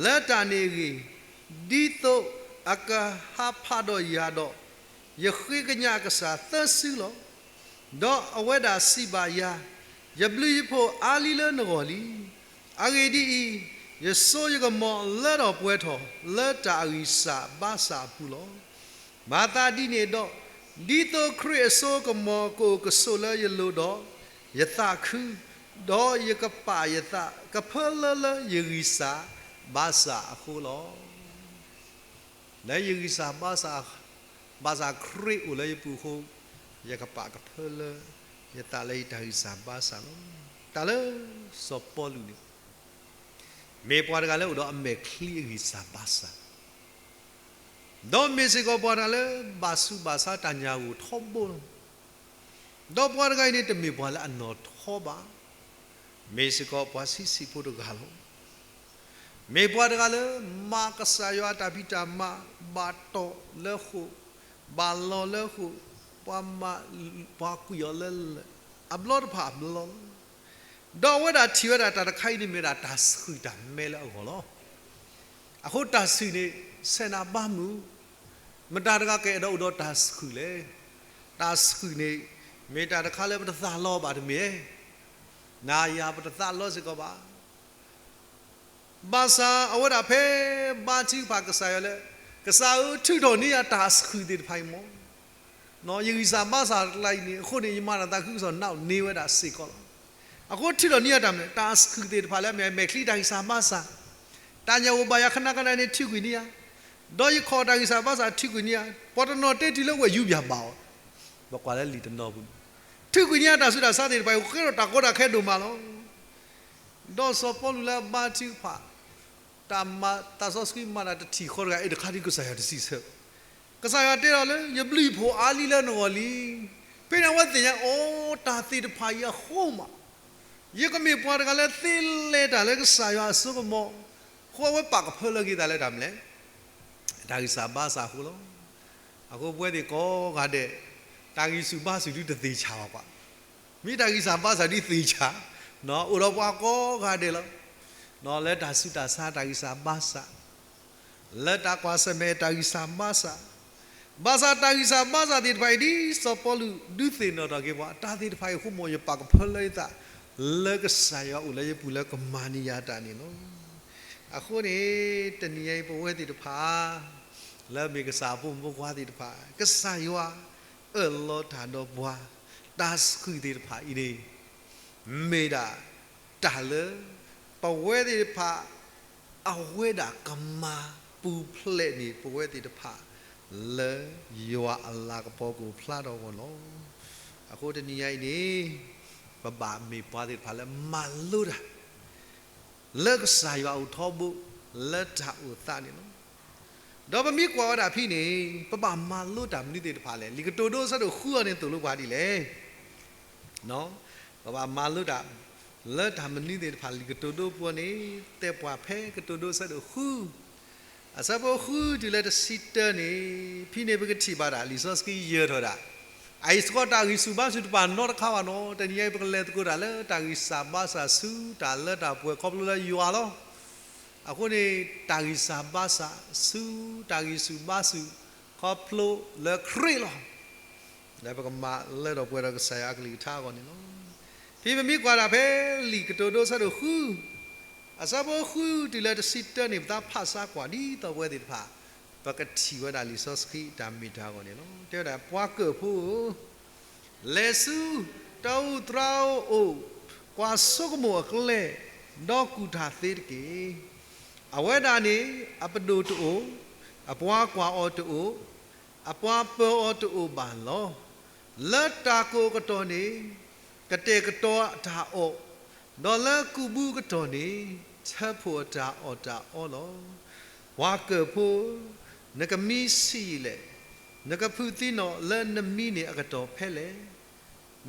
လၢတၢ်န့ၣ်အဂ့ၢ်, ဒ်သိးအကဟးဖးဒီးယၤဒီး, ယဃ့ကညးအကစၢ်သၢစုလီၤ. ဒီးအဝဲဒၣ်စံးဘၣ်ယၤ, ယဘျုးယဖှိၣ်အါလံလၢနဂီၢ်လံ. အဂ့ၢ်ဒ်အံၤ, ယစိယကမီၤလၢထီၣ်ပှဲၤထီၣ် လၢတၢ်အဂံၢ်စၢ်ဘါစၢ်အပူၤလီၤ. မၤသးဒ်န့ၣ်ဒီး, ဒ်သိးခရံာ်အစိကမီၤကအိၣ်ကဆိးလၢယလိၤဒီး, ယသးခု, ဒီးယကပာ်ယသးကဖၢလၢလၢယဂံၢ်စၢ်ဘါစၢ်အဃိလီၤ. လၢယဂံၢ်စၢ်ဘါစၢ်, ဘၣ်ဆၣ်ခရံာ်အိၣ်လၢယပူၤအဃိ, ယကပာ်ကဖၢလၢ ယသးလၢယတၢ်ဂံၢ်စၢ်ဘါစၢ်လီၤ. တၢ်လၢစီၤပီလူးန့ၣ် မ့ၢ်ပှၤတဂၤလၢအိၣ်ဒီးအမဲာ်ချံအဂံၢ်စၢ်ဘါစၢ်, ဒီးမ့ၢ်စ့ၢ်ကီးပှၤတဂၤလၢဘၣ်ဆူးဘၣ်ဆါတၢ်ညၣ်ဂိၢ်ထီဘိလီၤ. ဒီးပှၤတဂၤအံၤန့ၣ် တမ့ၢ်ပှၤလၢအနီၢ်ထီဘၣ်, မ့ၢ်စ့ၢ်ကီးပှၤဆံးဆံးဖိတဂၤလီၤ. မ့ၢ်ပှၤတဂၤလၢ မၤကစၢ်ယွၤအတၢ်ဖံးတၢ်မၤ ဘၣ်တီၢ်လၢဃိာ်, ဘၣ်လီၤလၢဃိာ်, ပှၤမၤ, ပှၤကွံာ်အီၤလၢလၢၢ်, အဘျီတဖၣ်အဘျီလီၤ. ဒီးအဝဲဒၣ်ထံၣ်ဝဲဒၣ်တၢ်တခါအံၤန့ၣ်မ့ၢ်ဒၣ်တၢ်ဆှုၣ်တၢ်မဲလၢအဂီၢ်လီၤ. အဃိတၢ်ဆှုၣ်န့ၣ် ဆဲးနၤဘါမုၢ်, မတၤတဂၤကအဲၣ်ဒိးအိၣ်ဒီးတၢ်ဆှုၣ်လဲၣ်. တၢ်ဆှုၣ်န့ၣ် မ့ၢ်တၢ်တခါလၢပတသးလီဘၣ်တမ့ၢ်, နၤယၤပတသးလီစ့ၢ်ကီးဘၣ်. ဘၣ်ဆၣ်အဝဲဒၣ်ဖဲဘါထုကဖၣ်ကစၢ်ယွၤလၢ ကစၢ်ဧၢ ထုးထီၣ်န့ၢ်ယၤတၢ်ဆှုၣ်သ့ၣ်တဖၣ်အံၤမ့ၢ်, ယဂံၢ်စၢ်ဘါစၢ်တကျါအံၤန့ၣ် အဃိန့ၣ် ယမၤတၢ်သးခုကစီၣ်န့ၣ် န့ၢ်ဝဲဒၣ်စ့ၢ်ကီးလီၤ. အဃိထုးထီၣ်န့ၢ်ယၤတၢ်မနုၤလဲၣ်, တၢ်ဆှုၣ်သ့ၣ်တဖၣ်လၢအမ့ၢ်အမဲာ်ချံတၢ်ဂံၢ်စၢ်ဘါစၢ်, တၢ်ညၣ်ဂိၢ်ဘၣ်ယၤခနၣ်ခနၣ်န့ၣ် ထုးကွံာ်န့ၢ်ယၤ, ဒီးယခီၣ်တၢ်ဂံၢ်စၢ်ဘါစၢ်ထုးကွံာ်န့ၢ်ယၤ, ပှၤတနီၤတဲတုၤလၢဝဲၢ်ယူပၠးဘၣ်အီၤ, ပကွၢ်လၢလံာ်တနီၤပူၤန့ၣ်, ထုးကွံာ်န့ၢ်ယၤတၢ်ဆူးတၢ်ဆါသ့ၣ်တဖၣ်အံၤ ကဲထီၣ်တၢ်ကီတၢ်ခဲဒိၣ်မးလီၤ. ဒီးစီၤပီလူးလၢအဘါထုကဖၣ်, တၢ်မၤသးစီဆှံမၤတၢ်တထံၣ်ဃီတဂၤ အဲၣ်တခါဒ်ကစၢ်ယွၤတစံးဆၢ, ကစၢ်ယွၤတဲလီၤလၢ ယဘျုးယဖှိၣ်အါလံလၢနဂီၢ်လံ. ဖဲန့ၣ်အဝဲသ့ၣ်ညါအီၤ တၢ်သ့ၣ်တဖၣ်အံၤအဃိမး ယကမ့ၢ်ပှၤတဂၤလၢသ့လဲၤတၢ်လၢကစၢ်ယွၤအစိကမီၤ, အဃိအဝဲပာ်ကဖၢလၢအဂ့ၤသးလၢတၢ်မနုၤလဲၣ်, တၢ်ဂံၢ်စၢ်ဘါစၢ်အဃိလီၤ. အဃိပဝဲသ့ၣ်ကိးဂၤဒဲး, တၢ်ဂံၢ်ဆူၣ်ဘါဆူၣ်ဒုတသ့ၣ်ဆၣ်ဘၣ်ပှၤ, မ့ၢ်တၢ်ဂံၢ်စၢ်ဘါစၢ်ဒုသ့ၣ်ဆၣ်, အိၣ်ဒီးပှၤကိးဂၤဒဲးလီၤ. လၢတၢ်ဆူးတၢ်ဆါတၢ်ဂံၢ်စၢ်ဘါစၢ်, လၢတၢ်ကွၢ်ဆၢၣ်မဲာ်တၢ်ဂံၢ်စၢ်ဘါစၢ်, ဘၣ်ဆၣ်တၢ်ဂံၢ်စၢ်ဘါစၢ်သ့ၣ်တဖၣ်အံၤ ဒ်စီၤပီလူးဒုးသ့ၣ်နီၣ်ထီၣ်က့ၤပှၤ တၢ်သ့ၣ်တဖၣ်အံၤအဃိမး ယပာ်ကဖၢလၢယသး လၢကစၢ်ယွၤအိၣ်လၢယပူၤလၢကမၤန့ၢ်ယၤတၢ်န့ၣ်လီၤ. အဃိန့ၣ် တနံၤအံၤပဝဲသ့ၣ်တဖၣ် လၢမ့ၢ်ကစၢ်အဖိမုၣ်ဖိခွါသ့ၣ်တဖၣ် ကစၢ်ယွၤအၢၣ်လီၤတၢ်ဒီးပှၤ တၢ်ဆှုၣ်သ့ၣ်တဖၣ်အံၤန့ၣ် မ့ၢ်ဒၣ်တၢ်လၢ ပဝဲသ့ၣ်တဖၣ် အဝဲဒၣ်ကမၤပူၤဖျဲးန့ၢ်ပဝဲသ့ၣ်တဖၣ် လၢယွၤအလၤကပီၤကအိၣ်ဖျါထီၣ်အဂီၢ်လီၤ. အဃိတနံၤညါအံၤန့ၣ် ပဘၣ်မ့ၢ်ပှၤသ့ၣ်တဖၣ်လၢမၤလိတၢ် လၢကစၢ်ယွၤအိၣ်ထီဘိ လၢတၢ်အိၣ်သးန့ၣ်လီၤ. ဒီးပမ့ၢ်ကွၢ်ဝဲဒၣ်ဖဲန့ၣ် ပဘၣ်မၤလိတၢ်မနုၤသ့ၣ်တဖၣ်လဲၣ်. လံာ်ကတိၤဒိအဆၢဒိၣ်ဃုအံၤန့ၣ်သိၣ်လိပှၤဒ်လဲၣ်. ပဘၣ်မၤလိတၢ် လၢတၢ်မနုၤသ့ၣ်တဖၣ် လံာ်ကတိၤဒိပူၤန့ၣ် တဲပှၤဖဲကတိၤဒိအဆၢဒိၣ်ဃု အဆၢဖိဃုတုၤလၢတဆံတၢန့ၣ်, ဖဲန့ၣ်ပကထံၣ်ဘၣ်ဒၣ် လံာ်စီဆှံယၢၤထီၣ်ဒၣ် အအံၤစ့ၢ်ကီးတၢ်ဂံၢ်ဆူၣ်ဘါဆူၣ်တဖၣ်နီတခါဘၣ်နီၤ. တနံၤအံၤပကလဲၤသကိးတၢ်လၢတၢ်ဂံၢ်စၢ်ဘါစၢ်ဆူတၢ်လၢတၢ်ပှဲၤခီဖျိလၢယွၤလီၤ. အဃိန့ၣ် တၢ်ဂံၢ်စၢ်ဘါစၢ်ဆူ တၢ်ဂံၢ်ဆူၣ်ဘါဆူၣ်ခီဖျိလၢခရံာ်လီၤ. လၢပကမၤလၢထီၣ်ပှဲၤဒီးကစၢ်ယွၤအကလုၢ်ကထါအဂီၢ်န့ၣ်လီၤ. ဖဲပမ့ၢ်ကွၢ်ဒၣ်ဖဲလံာ်ကတိၤဒိအဆၢဒိၣ်ဃု အဆၢဖိဃုတုၤလၢတဆံတၢန့ၣ် ပသးဖးစါကွၢ်ဒ်သိးပဝဲသ့ၣ်တဖၣ် ပကထံၣ်ဝဲဒၣ်လံာ်စီဆှံတၢ်မ့ၢ်တၢ်အဂီၢ်န့ၣ်လီၤ. တဲဝဲဒၣ် ပှၤကၢၣ်ဖိဧၢ, လဲၤဆူတၢ်အူသရၣ်အအိၣ်, ကွၢ်ဆိကမိၣ်အကျဲ, ဒီးကူၣ်တၢ်သ့တက့ၢ်. အဝဲဒၣ်န့ၣ် အပဒိၣ်တအိၣ်, အပှၤကွၢ်အီၤတအိၣ်, အပှၤပၢၤအီၤတအိၣ်ဘၣ်လီၤ. လၢတၢ်ကိးကတီၢ်န့ၣ် ကတဲာ်ကတီၤတၢ်အီၣ်, ဒီးလၢကူးဘုကတီၢ်န့ၣ် ထၢဖှိၣ်အတၢ်အီၣ်တၢ်အီလီၤ. ပှၤကၢၣ်ဖိဧၢ, နကမံဆံးယံာ်လဲၣ်. နကဖုးသံနီၣ်လၢနမံန့ၣ်အကတီၢ်ဖဲလဲၣ်.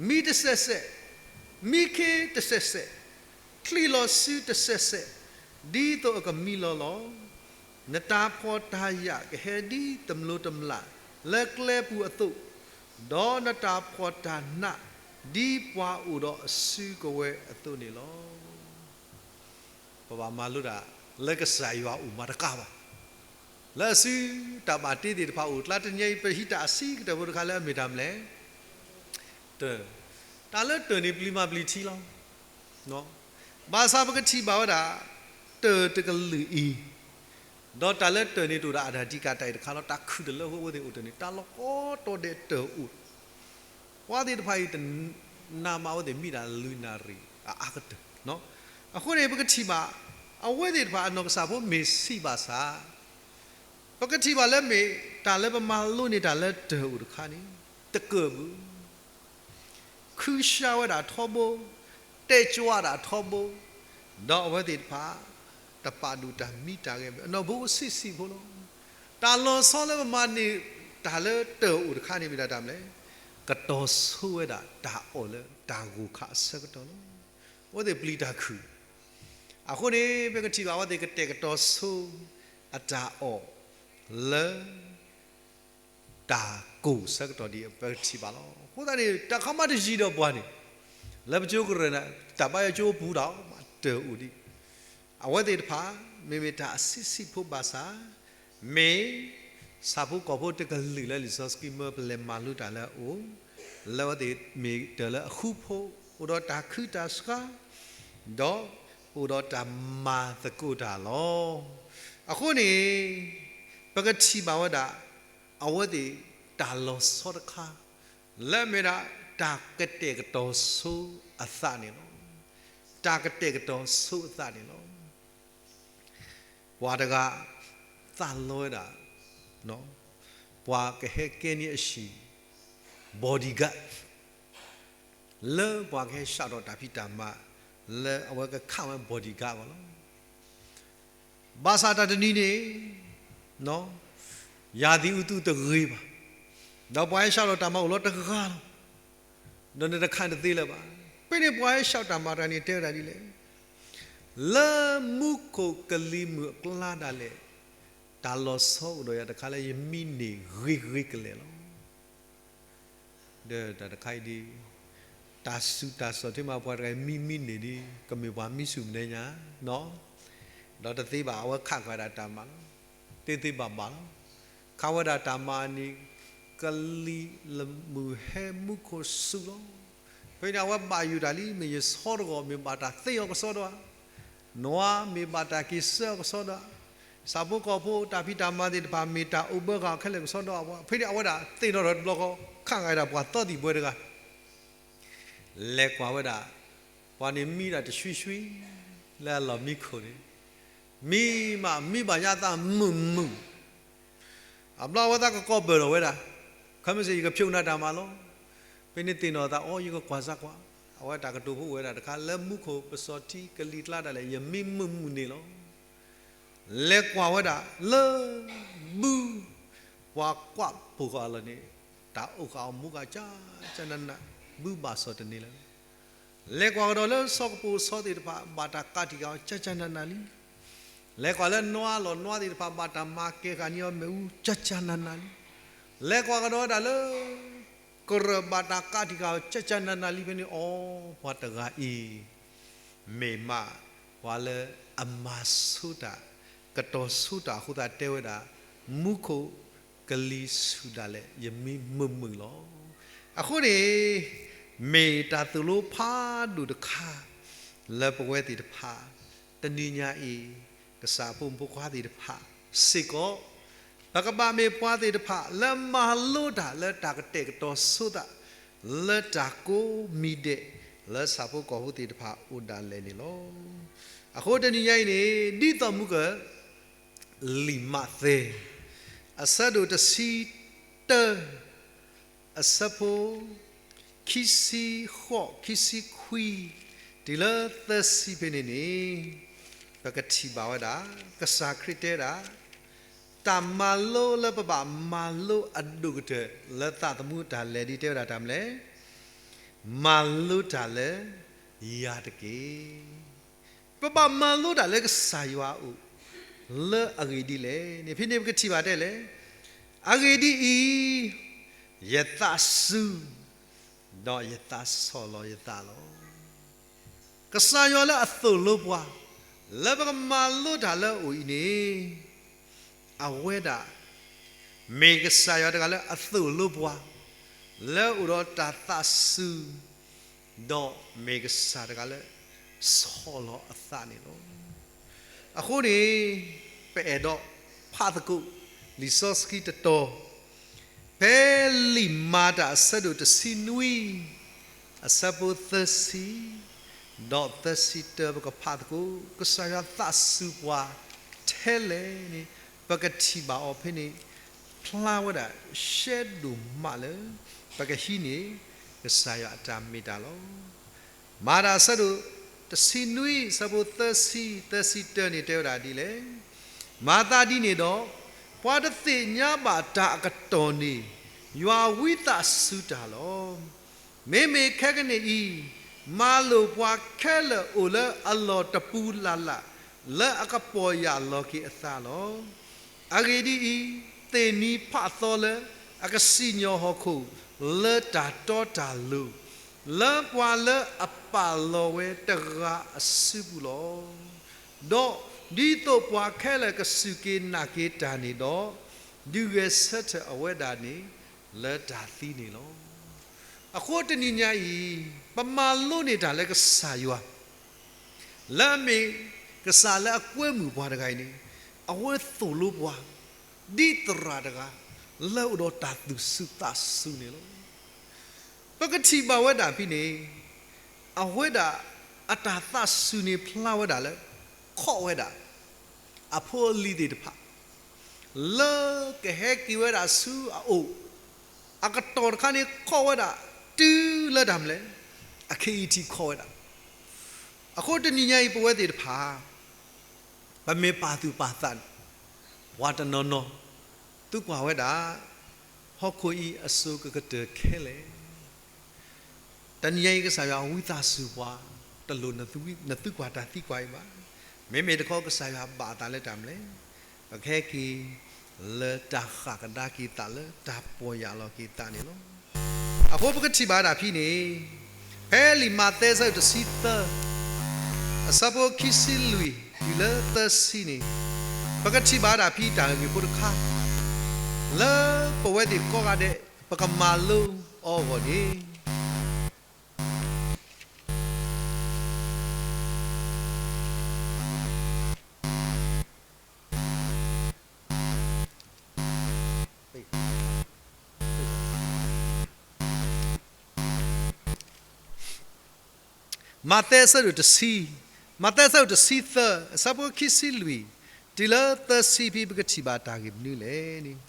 မံတစဲးစဲး, မံခ့တစဲးစဲး, ချံးလီၤစုတစဲးစဲး, ဒ်သိးအကမံလီၤလီၤ. နတၢ်ဖှီၣ်တၢ်ယာ်ကဟဲဒ်တမျိးတမျာ်လၢကျဲပူၤအသိး, ဒီးနတၢ်ဖှီၣ်တၢ်နးဒ်ပှၤအိၣ်ဒီးအစုကဝဲၤအသိးန့ၣ်လီၤ. ပဘၣ်မၤလိတၢ်လၢကစၢ်ယွၤအိၣ်မးတကးဘၣ်, လၢအစုတၢ်ဘၣ်တ့သ့ၣ်တဖၣ်အိၣ်ကျါ. တနံၤအံၤပဟံးတၢ်အဆံးကတၢၢ်ဖိတခါလၢအမ့ၢ်တၢ်မနုၤလဲၣ်. တၢ်, တၢ်လၢတၢ်န့ၣ်ပျံၤမးပျံၤထံလီၤ. ဘၣ်ဆၣ်ပကထံၣ်ဘၣ်ဝဲဒၣ် တၢ်တကလုာ်အံၤ, ဒီးတၢ်လၢတၢ်န့ၣ်တအိၣ်ဒီးအတၢ်တံာ်တာ်တခါလီၤ. တၢ်ခုၣ်တလၢအဃိအဝဲသ့ၣ်အိၣ်တၢ်န့ၣ် တၢ်လီၢ်ကိးတီၤဒဲးတၢ်အိၣ် ပှၤသ့ၣ်တဖၣ်အံၤတနၤမးအဝဲသ့ၣ်မံဒၣ်လွံၢ်နၣ်ရံၣ်အအါကတၢၢ်. အဃိန့ၣ် ပကထံၣ်ဘၣ် အဝဲသ့ၣ်တဖၣ်အနီၢ်ကစၢ်ဖိမ့ၢ်ဆံးဘၣ်ဆၣ်, ပကထံၣ်ဘၣ်လၢမ့ၢ်တၢ်လၢပမၤလိန့ၢ်တၢ်လၢတၢ်အိၣ်တခါန့ၣ် တကၢၢ်ဘၣ်. ခုၣ်ဆါဝဲဒၣ်ထီဘိ, တဲာ်ကွၢ်ဒၣ်ထီဘိ, ဒီးအဝဲသ့ၣ်တဖၣ် တပာ်ဒိၣ်တၢ်မံတၢ်ဂဲၤ အနီၢ်ဘိဆံးဆံးဖိလီၤ. တၢ်လီၤဆီလၢပမၤန့ၢ်တၢ်လၢတၢ်အိၣ်တခါန့ၣ် မ့ၢ်ဒၣ်တၢ်မနုၤလဲၣ်, ကတီၤဆိဝဲဒၣ်တၢ်အီၣ်လၢတၢ်ဂိၢ်ခါအဆၢကတီၢ်လီၤ. အဝဲသ့ၣ်ပျံၤတၢ်ခုၣ် အဃိန့ၣ် ပကထံၣ်ဘၣ်အဝဲသ့ၣ်ကတဲာ်ကတီၤဆိ အတၢ်အီၣ်လၢ တၢ်ကိၢ်ဆၢကတီၢ်ဒ်အံၤ ပကထံၣ်ဘၣ်လီၤ. အဃိသတးန့ၣ် တၢ်ခီမးတယံၤဒီးပှၤန့ၣ် လၢပကၠိကရၢၢ်န့ၣ် တၢ်ဘါယွၤကၠိပူၤဒီး မၤတၢ်အိၣ်ဒံး အဝဲသ့ၣ်တဖၣ် မ့မ့ၢ်တၢ်အဆံးဆံးဖိဘၣ်ဆၣ် မ့ၢ် ဆၣ်ဖိကီၢ်ဖိတကလုာ်လၢလံာ်စီဆှံမၢပလဲၤမၤလိတၢ်လၢအအိၣ်, လၢအဝဲသ့ၣ်မ့ၢ်တၢ်လၢအဃူဖိ, အိၣ်ဒီးတၢ်ခုတၢ်ဆှါ, ဒီးအိၣ်ဒီးတၢ်မၤသကိးတၢ်လီၤ. အဃိန့ၣ် ပကထံၣ်ဘၣ်ဝဲဒၣ် အဝဲသ့ၣ်တၢ်လီၤဆီတခါ လၢအမ့ၢ်ဒၣ်တၢ်ကတဲာ်ကတီၤဆိအသးန့ၣ်လီၤ. တၢ်ကတဲာ်ကတီၤဆိအသးန့ၣ်လီၤ. ပှၤတဂၤ သးလီဝဲဒၣ် ပှၤကဟဲကဲန့ၢ်အဟံၣ် bodyguard လၢပှၤကဟဲဆှၢထီၣ်တၢ်ဖံးတၢ်မၤ လၢအဝဲကခးဝဲ bodyguard အဂီၢ်လီၤ. ဘၣ်ဆၣ်တၢ်တနံၤန့ၣ် ရာသီဥတုတဂ့ၤဘၣ်, ဒီးပှၤဟဲဆှၢထီၣ်တၢ်မၤအိၣ်လီၤတဂၤလီၤ. ဒီးနတခးတသ့လၢၤဘၣ်. ဖဲန့ၣ်ပှၤဟဲဆှၢတၢ်မၤတဂၤန့ၣ် တဲဝဲဒၣ်ဒ်လဲၣ်, လၢမူခိၣ်ကလံၤမုၢ်အကျါဒၣ်လဲာ် တၢ်လီၤဆီအိၣ်ဒီးယၤတခါလၢယမံန့ၢ်ဂ့ၤဂ့ၤကလဲာ်လီၤ. ဒီးတၢ်တခါအံၤဒ် တၢ်ဆူးတၢ်ဆီၣ်ထဲမး ပှၤတဂၤမံမံန့ၢ်ဒ် ကမ့ၢ်ပှၤမံဆူၣ်မဲာ်ညါ ဒီးတသ့ဘၣ် အဝဲခးဃာ်ဒၣ်တၢ်မၤလီၤ. သ့သ့ဘၣ်ဘၣ်လီၤ. ခးဝဲဒၣ်တၢ်မၤန့ၣ် ကလံၤလမုၢ်ဟဲမူခိၣ်ဆူၣ်လီၤ. ဖဲန့ၣ်အဝဲဘၣ်ယိၣ်တၢ်လံ မ့ၢ်ယဆီတဂီၢ် မ့ၢ်ဘၣ်တၢ်သ့အီၤကစီဒီဧါ, နွါမ့ၢ်ဘၣ်တၢ်က့ၤဆှၢအီၤကစီဒီဧါ, ဆၣ်ဖိကီၢ်ဖိတၢ်ဖံးတၢ်မၤသ့ၣ်တဖၣ် မ့ၢ်တၢ်အိၣ်ဘၢဃာ်ခဲလၢာ်ကစီဒီဧါ. ဖဲန့ၣ်အဝဲဒၣ်သ့ၣ်နီၣ်ထီၣ်တဘျီဃီ ခးဃာ်ဒၣ်ပှၤသီသံၣ်ဘှဲတဂၤ လဲၤကွၢ်ဝဲဒၣ် ပှၤန့ၣ်မံဒၣ်တဆှံဆှံ လၢအလီၢ်မံခိၣ်န့ၣ် မံမး မံဘၣ်ညါသးမုာ်မုာ်, အဘျီအဝဲသးကကိးပၢၢ်ထီၣ်ဝဲဒၣ်, ခဲမုၢ်ဆ့ၣ်ယကဖျိးနၤတၢ်မၤလီၤ. ဖဲန့ၣ်သ့ၣ်နီၣ်သး အိ ယကကွၢ်စၢ်ကွၢ်, အဝဲတၢ်ကတိၤဖိအိၣ်ဝဲဒၣ်တခါ လၢမူခိၣ်ပစီၤထံကလံၤကျါဒၣ်လဲာ် ယမံမုာ်မုာ်န့ၣ်လီၤ. လဲၤကွၢ်ဝဲဒၣ်လၢ ဘု ပှၤကွၢ်ပိာ်ဃာ်အလီၢ်န့ၣ် တၢ်အိၣ်ဃာ်အီၤမူဃာ်ကၠၢ်ကၠၢ်နးနး, ဘုဘၣ်စီၣ်တန့ၢ်လၢၤ. လဲၤကွၢ်ကဒီးလၢစီၤကပိာ်စီၤသ့ၣ်တဖၣ် ဘၣ်တၢ်ကးတံာ်ဃာ်အီၤကၠၢ်ကၠၢ်နးနးလံ. လဲၤကွၢ်လၢနွါလီၢ်နွါသ့ၣ်တဖၣ် ဘၣ်တၢ်မၤကဲၤဃာ်န့ၢ်အီၤမ့ၣ်အူကၠၢ်ကၠၢ်နးနးလံ. လဲၤကွၢ်ကဒီးဝဲဒၣ်လၢ ကရၢၢ်ဘၣ်တၢ်ကးတံာ်ဃာ်အီၤကၠၢ်ကၠၢ်နးနးလံဖဲန့ၣ် အိ ပှၤတဂၤအံၤ မ့ၢ်မး ပှၤလၢအမၤဆိတၢ် ကတီၤဆိတၢ်အဃိသတးတဲဝဲဒၣ် မူခိၣ်ကလံၤဆူၣ်ဒၣ်လဲာ် ယမံမုာ်မုာ်လီၤ. အဃိန့ၣ် မ့ၢ်တၢ်သိၣ်လိဖးဒိၣ်တခါ လၢပဝဲသ့ၣ်တဖၣ် တနံၤညါအံၤ ကစၢ်အဖိမုၣ်ဖိခွါသ့ၣ်တဖၣ်စ့ၢ်ကီး ပကဘၣ်မ့ၢ်ပှၤသ့ၣ်တဖၣ် လၢမၤလိတၢ်လၢတၢ်ကတဲာ်ကတီၤဆိသး လၢတၢ်ကိးမံၤဒဲး လၢဆၣ်ဖိကီၢ်ဖိသ့ၣ်တဖၣ်အိၣ်ဒၣ်လဲာ်န့ၣ်လီၤ. အဃိတနံၤညါအံၤန့ၣ် ဒ်သိးမုၢ်က လံာ်မးသဲ အဆၢဒိၣ်တဆံတၢ အဆၢဖိ ခံဆံဃိး ခံဆံခွံ တုၤလၢသၢဆံဖဲန့ၣ်န့ၣ် ပကထံၣ်ဘၣ်ဝဲဒၣ် ကစၢ်ခရံာ်တဲဝဲဒၣ် တၢ်မၤလိလၢပဘၣ်မၤလိအဒိၣ်ကတၢၢ် လၢသးသမူတၢ်လဲၤဒ်တဲဝဲဒၣ်တၢ်မနုၤလဲၣ်, မၤလိတၢ်လၢယၤတက့ၢ်. ပဘၣ်မၤလိတၢ်လၢကစၢ်ယွၤအအိၣ် လၢအဂ့ၢ်ဒ်လဲၣ်န့ၣ် ဖဲန့ၣ်ပကထံၣ်ဘၣ်တဲလဲၣ်, အဂ့ၢ်ဒ်အံၤ, ယသးစူၤ, ဒီးယသးဆီၣ်လီၤယသးလီၤ. ကစၢ်ယွၤလၢအသိၣ်လိပှၤ လၢပကမၤလိတၢ်လၢအအိၣ်အံၤန့ၣ် အဝဲဒၣ် မ့ၢ်ကစၢ်ယွၤတဂၤလၢအသိၣ်လိပှၤ လၢအအိၣ်ဒီးတၢ်သးစူၤ ဒီးမ့ၢ်ကစၢ်တဂၤလၢ ဆီၣ်လီၤအသးန့ၣ်လီၤ. အဃိန့ၣ် ပအဲၣ်ဒိးဖးသကိးလံာ်စီဆှံတတီၤ, ဖဲလံာ်မၤတၢ်အဆၢဒိၣ်တဆံနွံ အဆၢဖိသၢဆံ ဒီးသၢဆံတၢ ပကဖးသကိး ကစၢ်ယွၤသးစူၤပှၤထဲလဲၣ်န့ၣ် ပကထံၣ်ဘၣ်အီၤဖဲန့ၣ် ဖျါဝဲဒၣ်ရှဲဒိၣ်မးလၢ ပကဟံးန့ၢ် ကစၢ်ယွၤအတၢ်မ့ၢ်တၢ်လီၤ. မၤတၢ်အဆၢဒိၣ်တဆံနွံ အဆၢဖိသၢဆံ သၢဆံတၢန့ၣ်တဲဝဲဒၣ်ဒ်လဲၣ်. မၤသးဒ်န့ၣ်ဒီး, ပှၤတသ့ၣ်ညါဘၣ်တၢ်အကတီၢ်န့ၣ်, ယွၤဝံသးစူၤတၢ်လီၤ. မ့မ့ၢ်ခဲကနံၣ်အံၤ, မၤလိာ်ပှၤခဲလၢာ်အိၣ်လၢအလီၢ်တပူၤလၢ်လၢ်, လၢအကပီၢ်ယၢ်လီၤက့ၤအသးလီၤ. အဂ့ၢ်ဒ်အံၤ, သ့ၣ်နံၤဖးသီလၢအကစံၣ်ညီၣ်ဟီၣ်ခိၣ် လၢတၢ်တီတၢ်လိၤ, လၢပှၤလၢအပာ်လီၤဝဲတဂၤအစုပူၤလီၤ. ဒီးဒ်သိးပှၤခဲလၢာ်ကစူၢ်က့ၤနာ်က့ၤတၢ်န့ၣ်ဒီး, ဒုးဂဲၤဆၢထၢၣ်အဝဲဒၣ်န့ၣ်လၢတၢ်သံန့ၣ်လီၤ. အဃိတနံၤညါအံၤ, ပမၤလိန့ၢ်တၢ်လၢကစၢ်ယွၤ လၢအမ့ၢ်ကစၢ်လၢအကွဲမုာ်ပှၤတဂၤအံၤန့ၣ်, အဝဲသိၣ်လိပှၤ ဒ်သရၣ်တဂၤ လၢအိၣ်ဒီးတၢ်သူၣ်စူၤသးစူၤန့ၣ်လီၤ. ပကထံၣ်ဘၣ်ဝဲဒၣ်ဖဲန့ၣ်, အဝဲဒၣ်အတၢ်သးစူၤန့ၣ်ဖျါဝဲဒၣ်လၢ ခိးဝဲဒၣ် အဖိအလံၤသ့ၣ်တဖၣ် လၢကဟဲက့ၤဝဲဒၣ်ဆူအအိၣ်, အကတီၢ်တခါန့ၣ်ခိးဝဲဒၣ် တုၤလၢတၢ်မနုၤလဲၣ်, အခ့အံၤထံးခိးဝဲဒၣ်. အဃိတနံၤညါအံၤပဝဲသ့ၣ်တဖၣ် ပမ့ၢ်ပာ်သူၣ်ပာ်သးန့ၣ်, ပှၤတနီၤနီၤ သံကွၢ်ဝဲဒၣ်, ဟီၣ်ခိၣ်အံၤအစိၤကကတၢၢ်ခဲလၢာ်. တနံၤညါအံၤကစၢ်ယွၤဝံသးစူၤပှၤ, တလိၣ်နသံကွၢ်တၢ်သံကွၢ်အံၤဘၣ်. မ့မ့ၢ်တခီကစၢ်ယွၤဘၣ်အသးလၢတၢ်မနုၤလဲၣ်, ပကဟဲက့ၤလၢတၢ်ဃၣ်ကဒါက့ၤသးလၢတၢ်ပီၢ်ယၢ်လီၤက့ၤသးန့ၣ်လီၤ. အဃိပကထံၣ်ဘၣ်ဒၣ်ဖဲန့ၣ်, ဖဲလံာ်မးသဲအဆၢဒိၣ်တဆံသၢ အဆၢဖိခံဆံလွံၢ်တုၤလၢသၢဆံန့ၣ်, ပကထံၣ်ဘၣ်ဒၣ်ဖဲတၢ်ဂ့ၢ်ဖိတခါ လၢပဝဲသ့ၣ်ကိးဂၤဒဲး ပကမၤလိအီၤအဂီၢ်န့ၣ်, မးသဲအဆၢဒိၣ်တဆံ, မးသဲအဆၢဒိၣ်တဆံသၢ အဆၢဖိခံဆံလွံၢ် တုၤလၢသၢဆံ ဖဲပကထံၣ်ဘၣ်တၢ်ဂ့ၢ်မနုၤလဲၣ်န့ၣ်,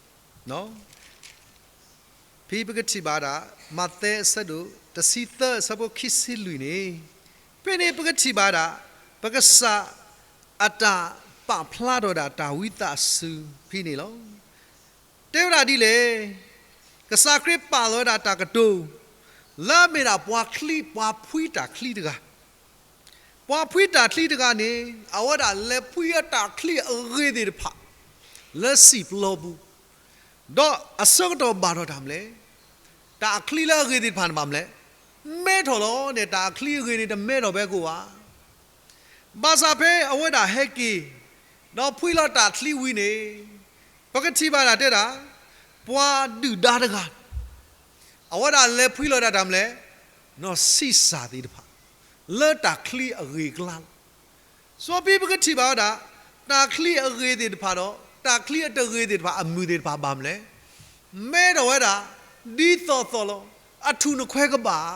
ဖဲပကထံၣ်ဘၣ်ဒၣ် မးသဲအဆၢဒိၣ်တဆံသၢ အဆၢဖိခံဆံလွံၢ်န့ၣ်, ဖဲန့ၣ်ပကထံၣ်ဘၣ်ဒၣ် ပကစၢ်အတၢ်ပာ်ဖျါထီၣ်ဒၣ်တၢ်ဝံသးစူၤဖဲန့ၣ်လီၤ. တဲဝဲဒၣ်ဒ်လဲၣ်, ကစၢ်ခရံာ်ပာ်လီၤဝဲဒၣ်တၢ်ကတိၤ လၢအမ့ၢ်ဒၣ်ပှၤချံ, ပှၤဖှံတၢ်ချံတဂၤ, ပှၤဖှံတၢ်ချံတဂၤန့ၣ် အဝဲဒၣ်လဲၤဖှံအတၢ်ချံအဂ့ၤသ့ၣ်တဖၣ် လၢစံာ်ပျီပူၤ, ဒီးအဆၢကတီၢ်ဘၣ်ထီၣ်တၢ်မနုၤလဲၣ်, တၢ်အချံလၢအဂ့ၤသ့ၣ်တဖၣ်န့ၣ်ဘၣ်မနုၤလဲၣ်, မဲထီၣ်လီၤန့ၣ် တၢ်အချံအဂ့ၤန့ၣ် တမဲထီၣ်ဘၣ်ကိၣ်ဘၣ်. ဘၣ်ဆၣ်ဖဲအဝဲဒၣ်ဟဲက့ၤ ဒီးဖှံလီၤတၢ်ချံဝံၤန့ၣ်, ပကထံၣ်ဘၣ်ဒၣ်တဲဒၣ် ပှၤဒုၣ်ဒါတဂၤ အဝဲဒၣ်လဲၤဖှံလီၤဒၣ်တၢ်မနုၤလဲၣ်, နီၢ်ဆံးစၢ်သ့ၣ်တဖၣ် လၢတၢ်ချံအဂ့ၤအကျါလီၤ. စီၤပံပကထံၣ်ဘၣ်ဝဲဒၣ် တၢ်ချံအဂ့ၤသ့ၣ်တဖၣ်ဒီး တၢ်ချံအတဂ့ၤသ့ၣ်တဖၣ် အမုာ်သ့ၣ်တဖၣ်ဘၣ်မနုၤလဲၣ်, မဲထီၣ်ဝဲဒၣ် ဒ်သိးသိးလီၤ. အထူၣ်နခွဲးကဘၣ်,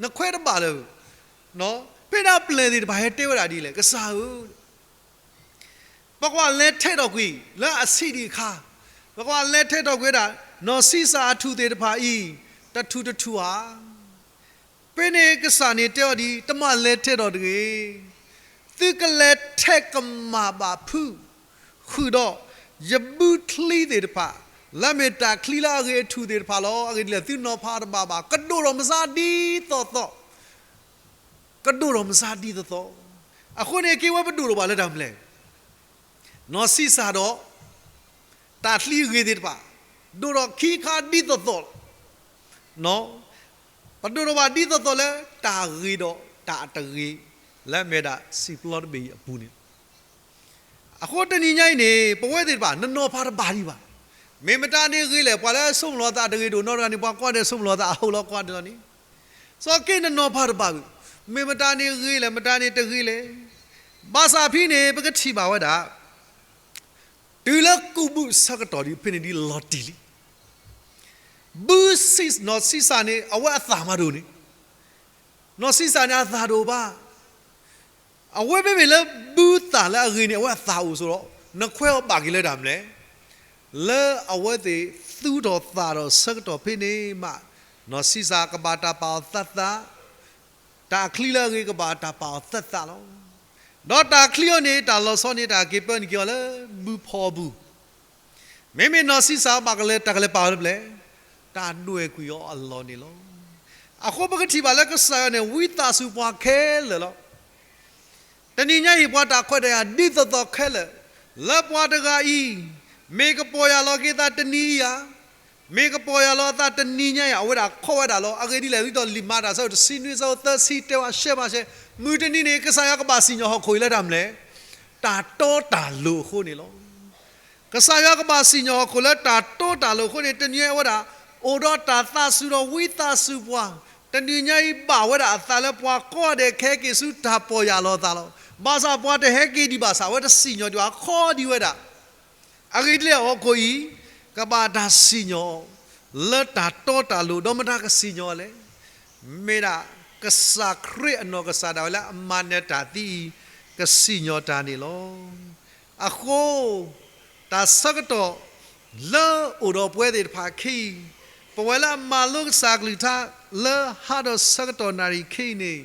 နခွဲးတဘၣ်လၢၤ, ဖဲဒၣ်ပျဲၢ်သ့ၣ်တဖၣ်ဟဲတဲဝဲဒၣ်ဒ်လဲၣ်, ကစၢ်ဧၢ ပကွၢ်လဲၤထဲးထီၣ်ကွံာ်လၢအဆံးဒံးအခါ, ပကွၢ်လဲၤထဲးထီၣ်ကွံာ်ဝဲဒၣ် နီၢ်ဆံးစၢ်အထူၣ်သ့ၣ်တဖၣ်အံၤ တထူၣ်တထူၣ်ဧါ. ဖဲန့ၣ်ကစၢ်န့ၣ်တဲအီၤဒ်အံၤ, တမ့ၢ်လဲၤထဲးထီၣ်တဂ့ၤ. သုကလဲၤထဲးကမၣ်ဘၣ်ဖုးဃုာ်ဒီး ယဘုချံသ့ၣ်တဖၣ်, လၢအမ့ၢ်တၢ်ချံလၢအဂ့ၤအထူၣ်သ့ၣ်တဖၣ်လီၤ. အဂ့ၢ်ဒ်လဲၣ်, သုနီၤဖးတဘၣ်ဘၣ်, ကဒိၣ်ထီၣ်မစါဒ်သိးသိး, ကဒိၣ်ထီၣ်မစါဒ်သိးသိး. အဃိန့ၣ် က့ၤဝဲပဒိၣ်ထီၣ်ဘၣ်လၢတၢ်မနုၤလဲၣ်, နီၢ်ဆံးစၢ်ဒီး တၢ်ချံအဂ့ၤသ့ၣ်တဖၣ် ဒိၣ်ထီၣ်ခံခါဒ်သိးသိး, ပဒိၣ်ထီၣ်ဘၣ်ဒ်သိးသိးလၢတၢ်ဂ့ၤဒီးတၢ်အတဂ့ၤ လၢအမ့ၢ်ဒၣ်စံာ်ပျီတဘ့ၣ်အံၤအပူၤန့ၣ်လီၤ. အဃိတနံၤညါအံၤန့ၣ် ပဝဲသ့ၣ်တဖၣ် နနီၤဖးတဘၣ်ဒံးဘၣ်. မ့ၢ်မတၤန့ၣ်ဂ့ၤလဲၣ်, ပှၤလၢအဆိကမိၣ်လီၤသးတဂ့ၤဒိၣ်နီတဂၤန့ၣ် ပှၤကိးဂၤဒဲးဆိကမိၣ်လီၤသးအဟိလီၤကိးဂၤဒဲးလီၤန့ၣ်. စီၤက့ၤနနီၤဖးတဘၣ်ဘၣ်, မ့ၢ်မတၤန့ၣ်ဂ့ၤလဲၣ်, မတၤန့ၣ်တဂ့ၤလဲၣ်. ဘၣ်ဆၣ်ဖဲန့ၣ် ပကထံၣ်ဘၣ်ဝဲဒၣ် တုၤလၢကူးဘုတ်ဆၢကတီၢ်ဒ်ဖဲန့ၣ်ဒ်လီၤတံၢ်လံ. ဘု, နီၢ်ဆံးစၢ်န့ၣ် အဝဲအသၣ်မၤဒိၣ်န့ၣ်, နီၢ်ဆံးစၢ်န့ၣ်အသၣ်ဒိၣ်ဘၣ်. အဝဲမ့မ့ၢ်လၢဘုသၣ်လၢအဂ့ၤန့ၣ် အဝဲအသၣ်အိၣ်ဆိးဒီး နခွဲးအီၤဘၣ်က့ၤလၢတၢ်မနုၤလဲၣ်. လၢအဝဲသ့ၣ်သူၣ်ထီၣ်သၣ်ထီၣ်ဆၢကတီၢ်ဖဲန့ၣ်မး နီၢ်ဆံးစၢ်ကဘၣ်တၢ်ပာ်အီၤသးသး, တၢ်ချံလၢအဂ့ၤကဘၣ်တၢ်ပာ်အီၤသးသးလီၤ. ဒီးတၢ်ချံအီၤန့ၣ် တၢ်လီၤဆီန့ၣ် တၢ်က့ၤပၢနုာ်က့ၤအီၤလၢမူဖီအပူၤ, မ့မ့ၢ်နီၢ်ဆံးစၢ်ဘၣ်ကလဲၤ တၢ်ကလဲၤပာ်အီၤလၢပျဲၢ်, တၢ်ဒွဲၣ်ကွံာ်အီၤအလီၢ်န့ၣ်လီၤ. အဃိပကထံၣ်ဘၣ်လၢကစၢ်ယွၤန့ၣ် ဝံသးစူၤပှၤခဲလၢာ်လီၤ. တနံၤညါအံၤ ပှၤတၢ်ခွဲးတၢ်ယာ်ဒ်သိးသိးခဲလၢာ်, လၢပှၤတဂၤအံၤ မ့ၢ်ကပီၢ်ယၢ်လီၤက့ၤသးတနံၤအံၤဧါ, မ့ၢ်ကပီၢ်ယၢ်လီၤအသးတနံၤညါအံၤ အဝဲဒၣ်ခီဝဲဒၣ်လီၤ. အဂ့ၢ်ဒ်လဲၣ် ဒ်သိးလံာ်မၤတၢ်ဆၢဒိၣ်တဆံနွံ ဆၢဖိသၢဆံတဲဝဲရှဲမးရှဲ, မုၢ်တနံၤန့ၣ် ကစၢ်ယွၤကဘၣ်စံၣ်ညီၣ်ဟီၣ်ခိၣ်အံၤလၢတၢ်မနုၤလဲၣ်, တၢ်တီတၢ်လိၤအဃိန့ၣ်လီၤ. ကစၢ်ယွၤကဘၣ်စံၣ်ညီၣ်ဟီၣ်ခိၣ်လၢတၢ်တီတၢ်လိၤအဃိန့ၣ် တနံၤညါအံၤအဝဲဒၣ် အိၣ်ဒီးတၢ်သးစူၤဒီးဝံသးစူၤပှၤ, တနံၤညါအံၤဘၣ်ဝဲဒၣ်အသးလၢပှၤကိးဂၤဒဲး ကဟဲက့ၤဆူတၢ်ပီၢ်ယၢ်လီၤသးလီၤ. ဘၣ်ဆၣ်ပှၤတဟဲက့ၤဒံးဘၣ်ဆၣ် အဝဲတစံၣ်ညီၣ်ဒံးဘၣ် ခီဒံးဝဲဒၣ်. အဂ့ၢ်ဒ်လဲၣ် ဟီၣ်ခိၣ်အံၤ ကဘၣ်တၢ်စံၣ်ညီၣ် လၢတၢ်တီတၢ်လိၤ ဒီးမတၤကစံၣ်ညီၣ်လဲၣ်, မ့ၢ်ဒၣ်ကစၢ်ခရံာ်အနီၢ်ကစၢ်ဒၣ်ဝဲလၢအမၤနၢၤတၢ်သံအံၤ ကစံၣ်ညီၣ်တၢ်န့ၣ်လီၤ. အဃိ တၢ်ဆၢကတီၢ်လၢအိၣ်ဒီးပဝဲသ့ၣ်တဖၣ်ခဲအံၤ, ပဝဲလၢအမၤလိကစၢ်ကလုၢ်ကထါ လၢဟါဒီးဆၢကတီၢ်နၣ်ရံၣ်ခဲအံၤန့ၣ်,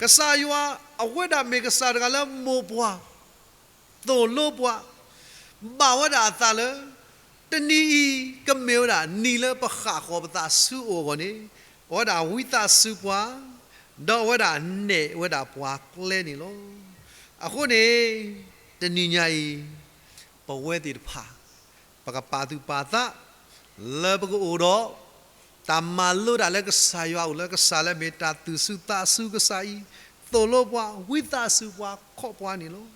ကစၢ်ယွၤအဝဲဒၣ်မ့ၢ်ကစၢ်တဂၤလၢမိၢ်ပှၢ် သိၣ်လိပှၤ, ဘၣ်ဝဲဒၣ်အသးလၢ တနံၤအံၤ ကမ့ၢ်ဝဲဒၣ်နံၤလၢပဃၣ်ဃီၤပသးဆူအအိၣ်အဂီၢ်န့ၣ်, အဝဲဒၣ်ဝံသးစူၤပှၤ, ဒီးအဝဲဒၣ်နဲၣ်ဝဲဒၣ်ပှၤကျဲန့ၣ်လီၤ. အဃိန့ၣ် တနံၤညါအံၤ ပဝဲသ့ၣ်တဖၣ် ပကပာ်သူၣ်ပာ်သး လၢပကအိၣ်ဒီး တၢ်မၤလိတၢ်လၢကစၢ်ယွၤအအိၣ်လၢကစၢ်လၢမ့ၢ်တၢ်သူၣ်စူၤသးစူၤကစၢ်အံၤ, သိၣ်လိပှၤ, ဝံသးစူၤပှၤ, ခီပှၤန့ၣ်လီၤ.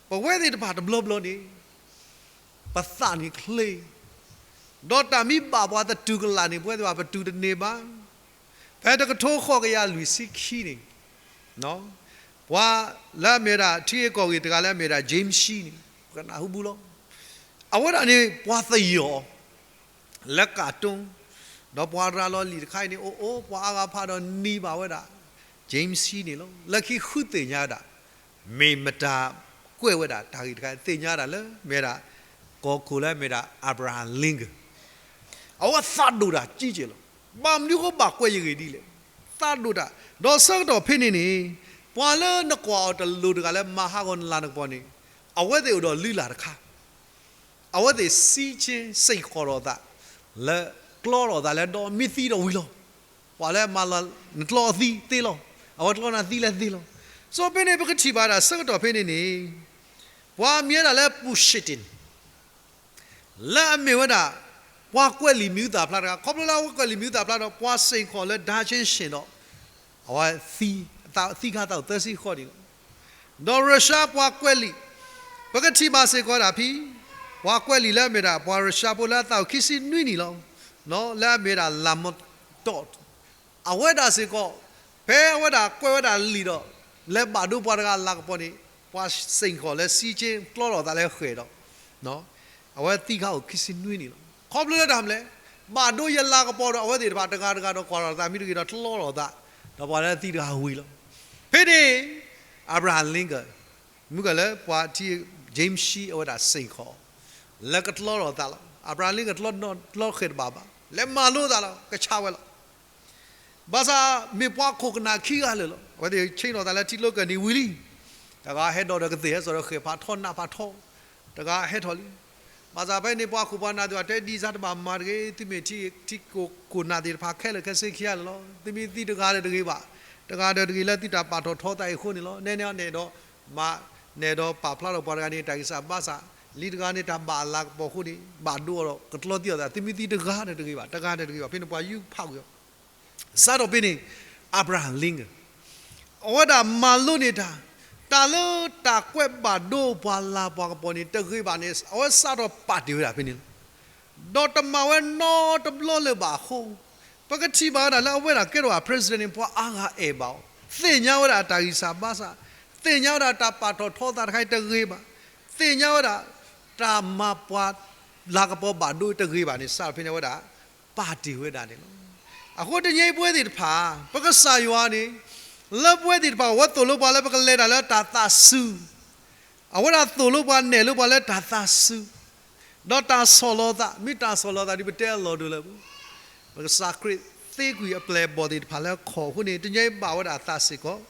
ပဝဲသ့ၣ်တဖၣ်တဘျီဘျီန့ၣ် ပသးန့ၣ်ချ့, ဒီးတၢ်မ့ၢ်ဘၣ်ပှၤသတူၢ်ကလာ်န့ၣ် ပဝဲသ့ၣ်တဖၣ်ပတူၢ်တန့ၢ်ဘၣ်. ဖဲတကထိဃိးကယၤလွံၢ်ဆံခံန့ၣ် ပှၤလၢအမ့ၢ်ဝဲဒၣ် ထံဂ့ၢ်ကီၢ်ဂ့ၢ်တဂၤလၢအမ့ၢ်ဝဲဒၣ် James Shea န့ၣ် ပကနၢ်ဟူဘူးလီၤ. အဝဲဒၣ်န့ၣ် ပှၤသယီၤ လၢကၣ်တိ ဒီးပှၤရၤလီၤလံာ်တခါအံၤန့ၣ် အိၣ်အိၣ်ပှၤအါဂၤဖးဒီးနံၤဘၣ်ဝဲဒၣ် James Shea န့ၣ်လီၤ. လၢခံဃုသ့ၣ်ညါဝဲဒၣ် မ့ၢ်မတၤကွဲးဝဲဒၣ်တၢ်ဂ့ၢ်တခါ သ့ၣ်ညါဝဲဒၣ်လၢ မ့ၢ်ဝဲဒၣ် ကီၢ်ခိၣ်လၢမ့ၢ်ဝဲဒၣ် Abraham Lincoln အဝဲသးဒိၣ်တၢ်ကံကဲလီၤ. ဘၣ်မနုၤဃိဘၣ်ကွဲးယဂ့ၢ်ဒ်လဲၣ်. သးဒိၣ်တၢ်, ဒီးဆၢကတီၢ်ဖဲန့ၣ်န့ၣ် ပှၤလၢနကွၢ်အီၤတလိၤတဂၤလၢမၤဟးဂီၤနလၤနကပီၤန့ၣ် အဝဲသ့ၣ်အိၣ်ဒီးလုၢ်လၢ်တခါ, အဝဲသ့ၣ်စံးက့ၤစ့ၢ်ကီးဒီးအသး လၢကျီထီၣ်အသးလၢဒီးမ့ၢ်သံဒီးဝံၤလီၤ. ပှၤလၢမၤလီၤနကျီအသံသ့လီၤ, အဝဲကျီနၤသံလၢသ့လီၤ. စီၤဖဲန့ၣ် ပကထံၣ်ဘၣ်ဒၣ်ဆၢကတီၢ်ဖဲန့ၣ်န့ၣ် ပှၤမ့ၢ်ဝဲဒၣ်လၢ Pushkin လၢအမ့ၢ်ဝဲဒၣ် ပှၤကွဲးလံာ်မံၤဟူသၣ်ဖျါတဂၤ, ခီဖျိလၢအဝဲကွဲးလံာ်မံၤဟူသၣ်ဖျါဒီး ပှၤစ့ၢ်ကီးလၢ ဒါကၠ့ၣ်ရှ့ၣ်ဒီး အဝဲသံ, သံခါသးအိၣ်သၢဆံဃိးနံၣ်လီၤ. ဒီးရၢၡါပှၤကွဲးလံာ်, ပကထံၣ်ဘၣ်စ့ၢ်ကီးဒၣ်ဖဲ ပှၤကွဲးလံာ်လၢအမ့ၢ်ဒၣ် ပှၤရၢၡါဖိလၢအသးအိၣ်ခံဆံနွံနံၣ်လီၤ. လၢအမ့ၢ်ဝဲဒၣ် Lermontov အဝဲဒၣ်စ့ၢ်ကီး ဖဲအဝဲဒၣ်ကွဲးဝဲဒၣ်လံာ်ဒီး လဲၤဘၣ်ဒိပှၤတဂၤအလၤကပီၤန့ၣ် ပှၤစ့ၢ်ကီးလၢစံးက့ၤကျီထီၣ်သးလၢဃဲၤဒီး အဝဲသံခါအိၣ်ခံဆံနွံနံၣ်လီၤ. ခီဖျိလၢတၢ်မနုၤလဲၣ်, ဘၣ်ဒိယလၤကပီၤဒီး အဝဲသ့ၣ်တဖၣ်တဂၤတဂၤဒီးကွၢ်ထီၣ်သးမ့ၢ်တဂ့ၤဒီးကျီထီၣ်သး, ဒီးပှၤလၢသံတဂၤဝံၤလီၤ. ဖဲန့ၣ် Abraham Lincoln မုၢ်ကလၢပှၤထံ James Shea အဝဲဒၣ်စ့ၢ်ကီး လၢကကျီထီၣ်သးလီၤ. Abraham Lincoln ကျီဃဲၤတဘၣ်ဘၣ်, လဲၤမၤလိသးလီၤ, ကဆါဝဲလီၤ. ဘၣ်ဆၣ်မ့ၢ်ပှၤခိၣ်ကနၣ်ခံဂၤလၢာ်လီၤ. အဝဲသ့ၣ်ဆ့ၣ်နီၤသးလၢထံကျိကၢၢ်နံၤဝံၤလံ. တဂၤဟဲဒိးဒီးကသ့ၣ်ဟဲစိာ်ဒီးဃဲၤဖးထီနးဖးထီ, တဂၤဟဲထီၣ်လံ. ဘၣ်ဆၣ်ဖဲန့ၣ်ပှၤခိၣ်ပှၤနၢ်သ့ၣ်တဖၣ်တဲဒ်စၢ်တဘၣ်မၤတဂ့ၤ, သုမ့ၢ်ထံခိၣ်ကၢၢ်နၢ်သ့ၣ်တဖၣ်ခဲလၢာ်ခဲဆ့ခံဂၤလၢာ်လီၤ. သုမ့ၢ်သံတဂၤဒီးတဂ့ၤဘၣ်, တဂၤဒီးတဂ့ၤလၢသုတၢ်ပာ်ထီၣ်ထီသးအံၤအဃိန့ၣ်လီၤ. နဲနဲအီၤနဲၣ်ဒီး မၤနဲၣ်ဒီးပာ်ဖျါထီၣ်ပှၤတဂၤန့ၣ် တၢ်ဂံၢ်စၢ်ဘါစၢ်, လံတဂၤန့ၣ်တၢ်ဘၣ်အလၤကပီၤအဃိန့ၣ် ဘၣ်ဒိအီၤဒီးကကျီသံအီၤသး, သုမ့ၢ်သံတဂၤဒီးတဂ့ၤဘၣ်, တဂၤဒီးတဂ့ၤဘၣ်. ဖဲန့ၣ်ပှၤယူးဖးကွံာ်အီၤ စးထီၣ်ဖဲန့ၣ် Abraham Lincoln အဝဲဒၣ်မၤလိန့ၢ်တၢ်, တၢ်လၢတၢ်ကွဲးဘၣ်ဒိပှၤလၤပှၤကပီၤန့ၣ် တဂ့ၤဘၣ်န့ၣ် အဝဲစးထီၣ်ပာ်တ့ၢ်ဝဲဒၣ်ဖဲန့ၣ်လီၤ. ဒီးတမၤဝဲနီတဘျီလၢၤဘၣ်အဃိ, ပကထံၣ်ဘၣ်ဝဲဒၣ်လၢအဝဲဒၣ်ကဲထီၣ်ဘၣ် president န့ၣ် ပှၤအါဂၤအဲၣ်ဘၣ်အီၤ, သ့ၣ်ညါဝဲဒၣ်တၢ်ဂံၢ်စၢ်ဘါစၢ်, သ့ၣ်ညါဝဲဒၣ်တၢ်ပာ်ထီၣ်ထီသးတခါအံၤတဂ့ၤဘၣ်, သ့ၣ်ညါဝဲဒၣ် တၢ်မၤပှၤလၤကပီၤဘၣ်ဒိတဂ့ၤဘၣ်န့ၣ် စးထီၣ်ဖဲန့ၣ်အဝဲဒၣ် ပာ်တ့ၢ်ဝဲဒၣ်န့ၣ်လီၤ. အဃိတနံၤအံၤပဝဲသ့ၣ်တဖၣ် ပကစၢ်ယွၤန့ၣ် လၢပဝဲသ့ၣ်တဖၣ်အဝဲသိၣ်လိပှၤလၢပကလဲၤတၢ်လၢတၢ်သးစူၤ, အဝဲဒၣ်သိၣ်လိပှၤနဲၣ်လိပှၤလၢတၢ်သးစူၤ, ဒီးတၢ်ဆီၣ်လီၤသး, မ့ၢ်တၢ်ဆီၣ်လီၤသးဒ်ပတဲအလီၢ်ဒိၣ်လၢပူၤ, ပကစၢ်ခရံာ် သ့ကွံာ်အပျဲၢ်အဘီၣ်သ့ၣ်တဖၣ်လၢအခီၣ်အဃိန့ၣ် တနံၤအံၤဘၣ်ဝဲဒၣ်အသးစ့ၢ်ကီး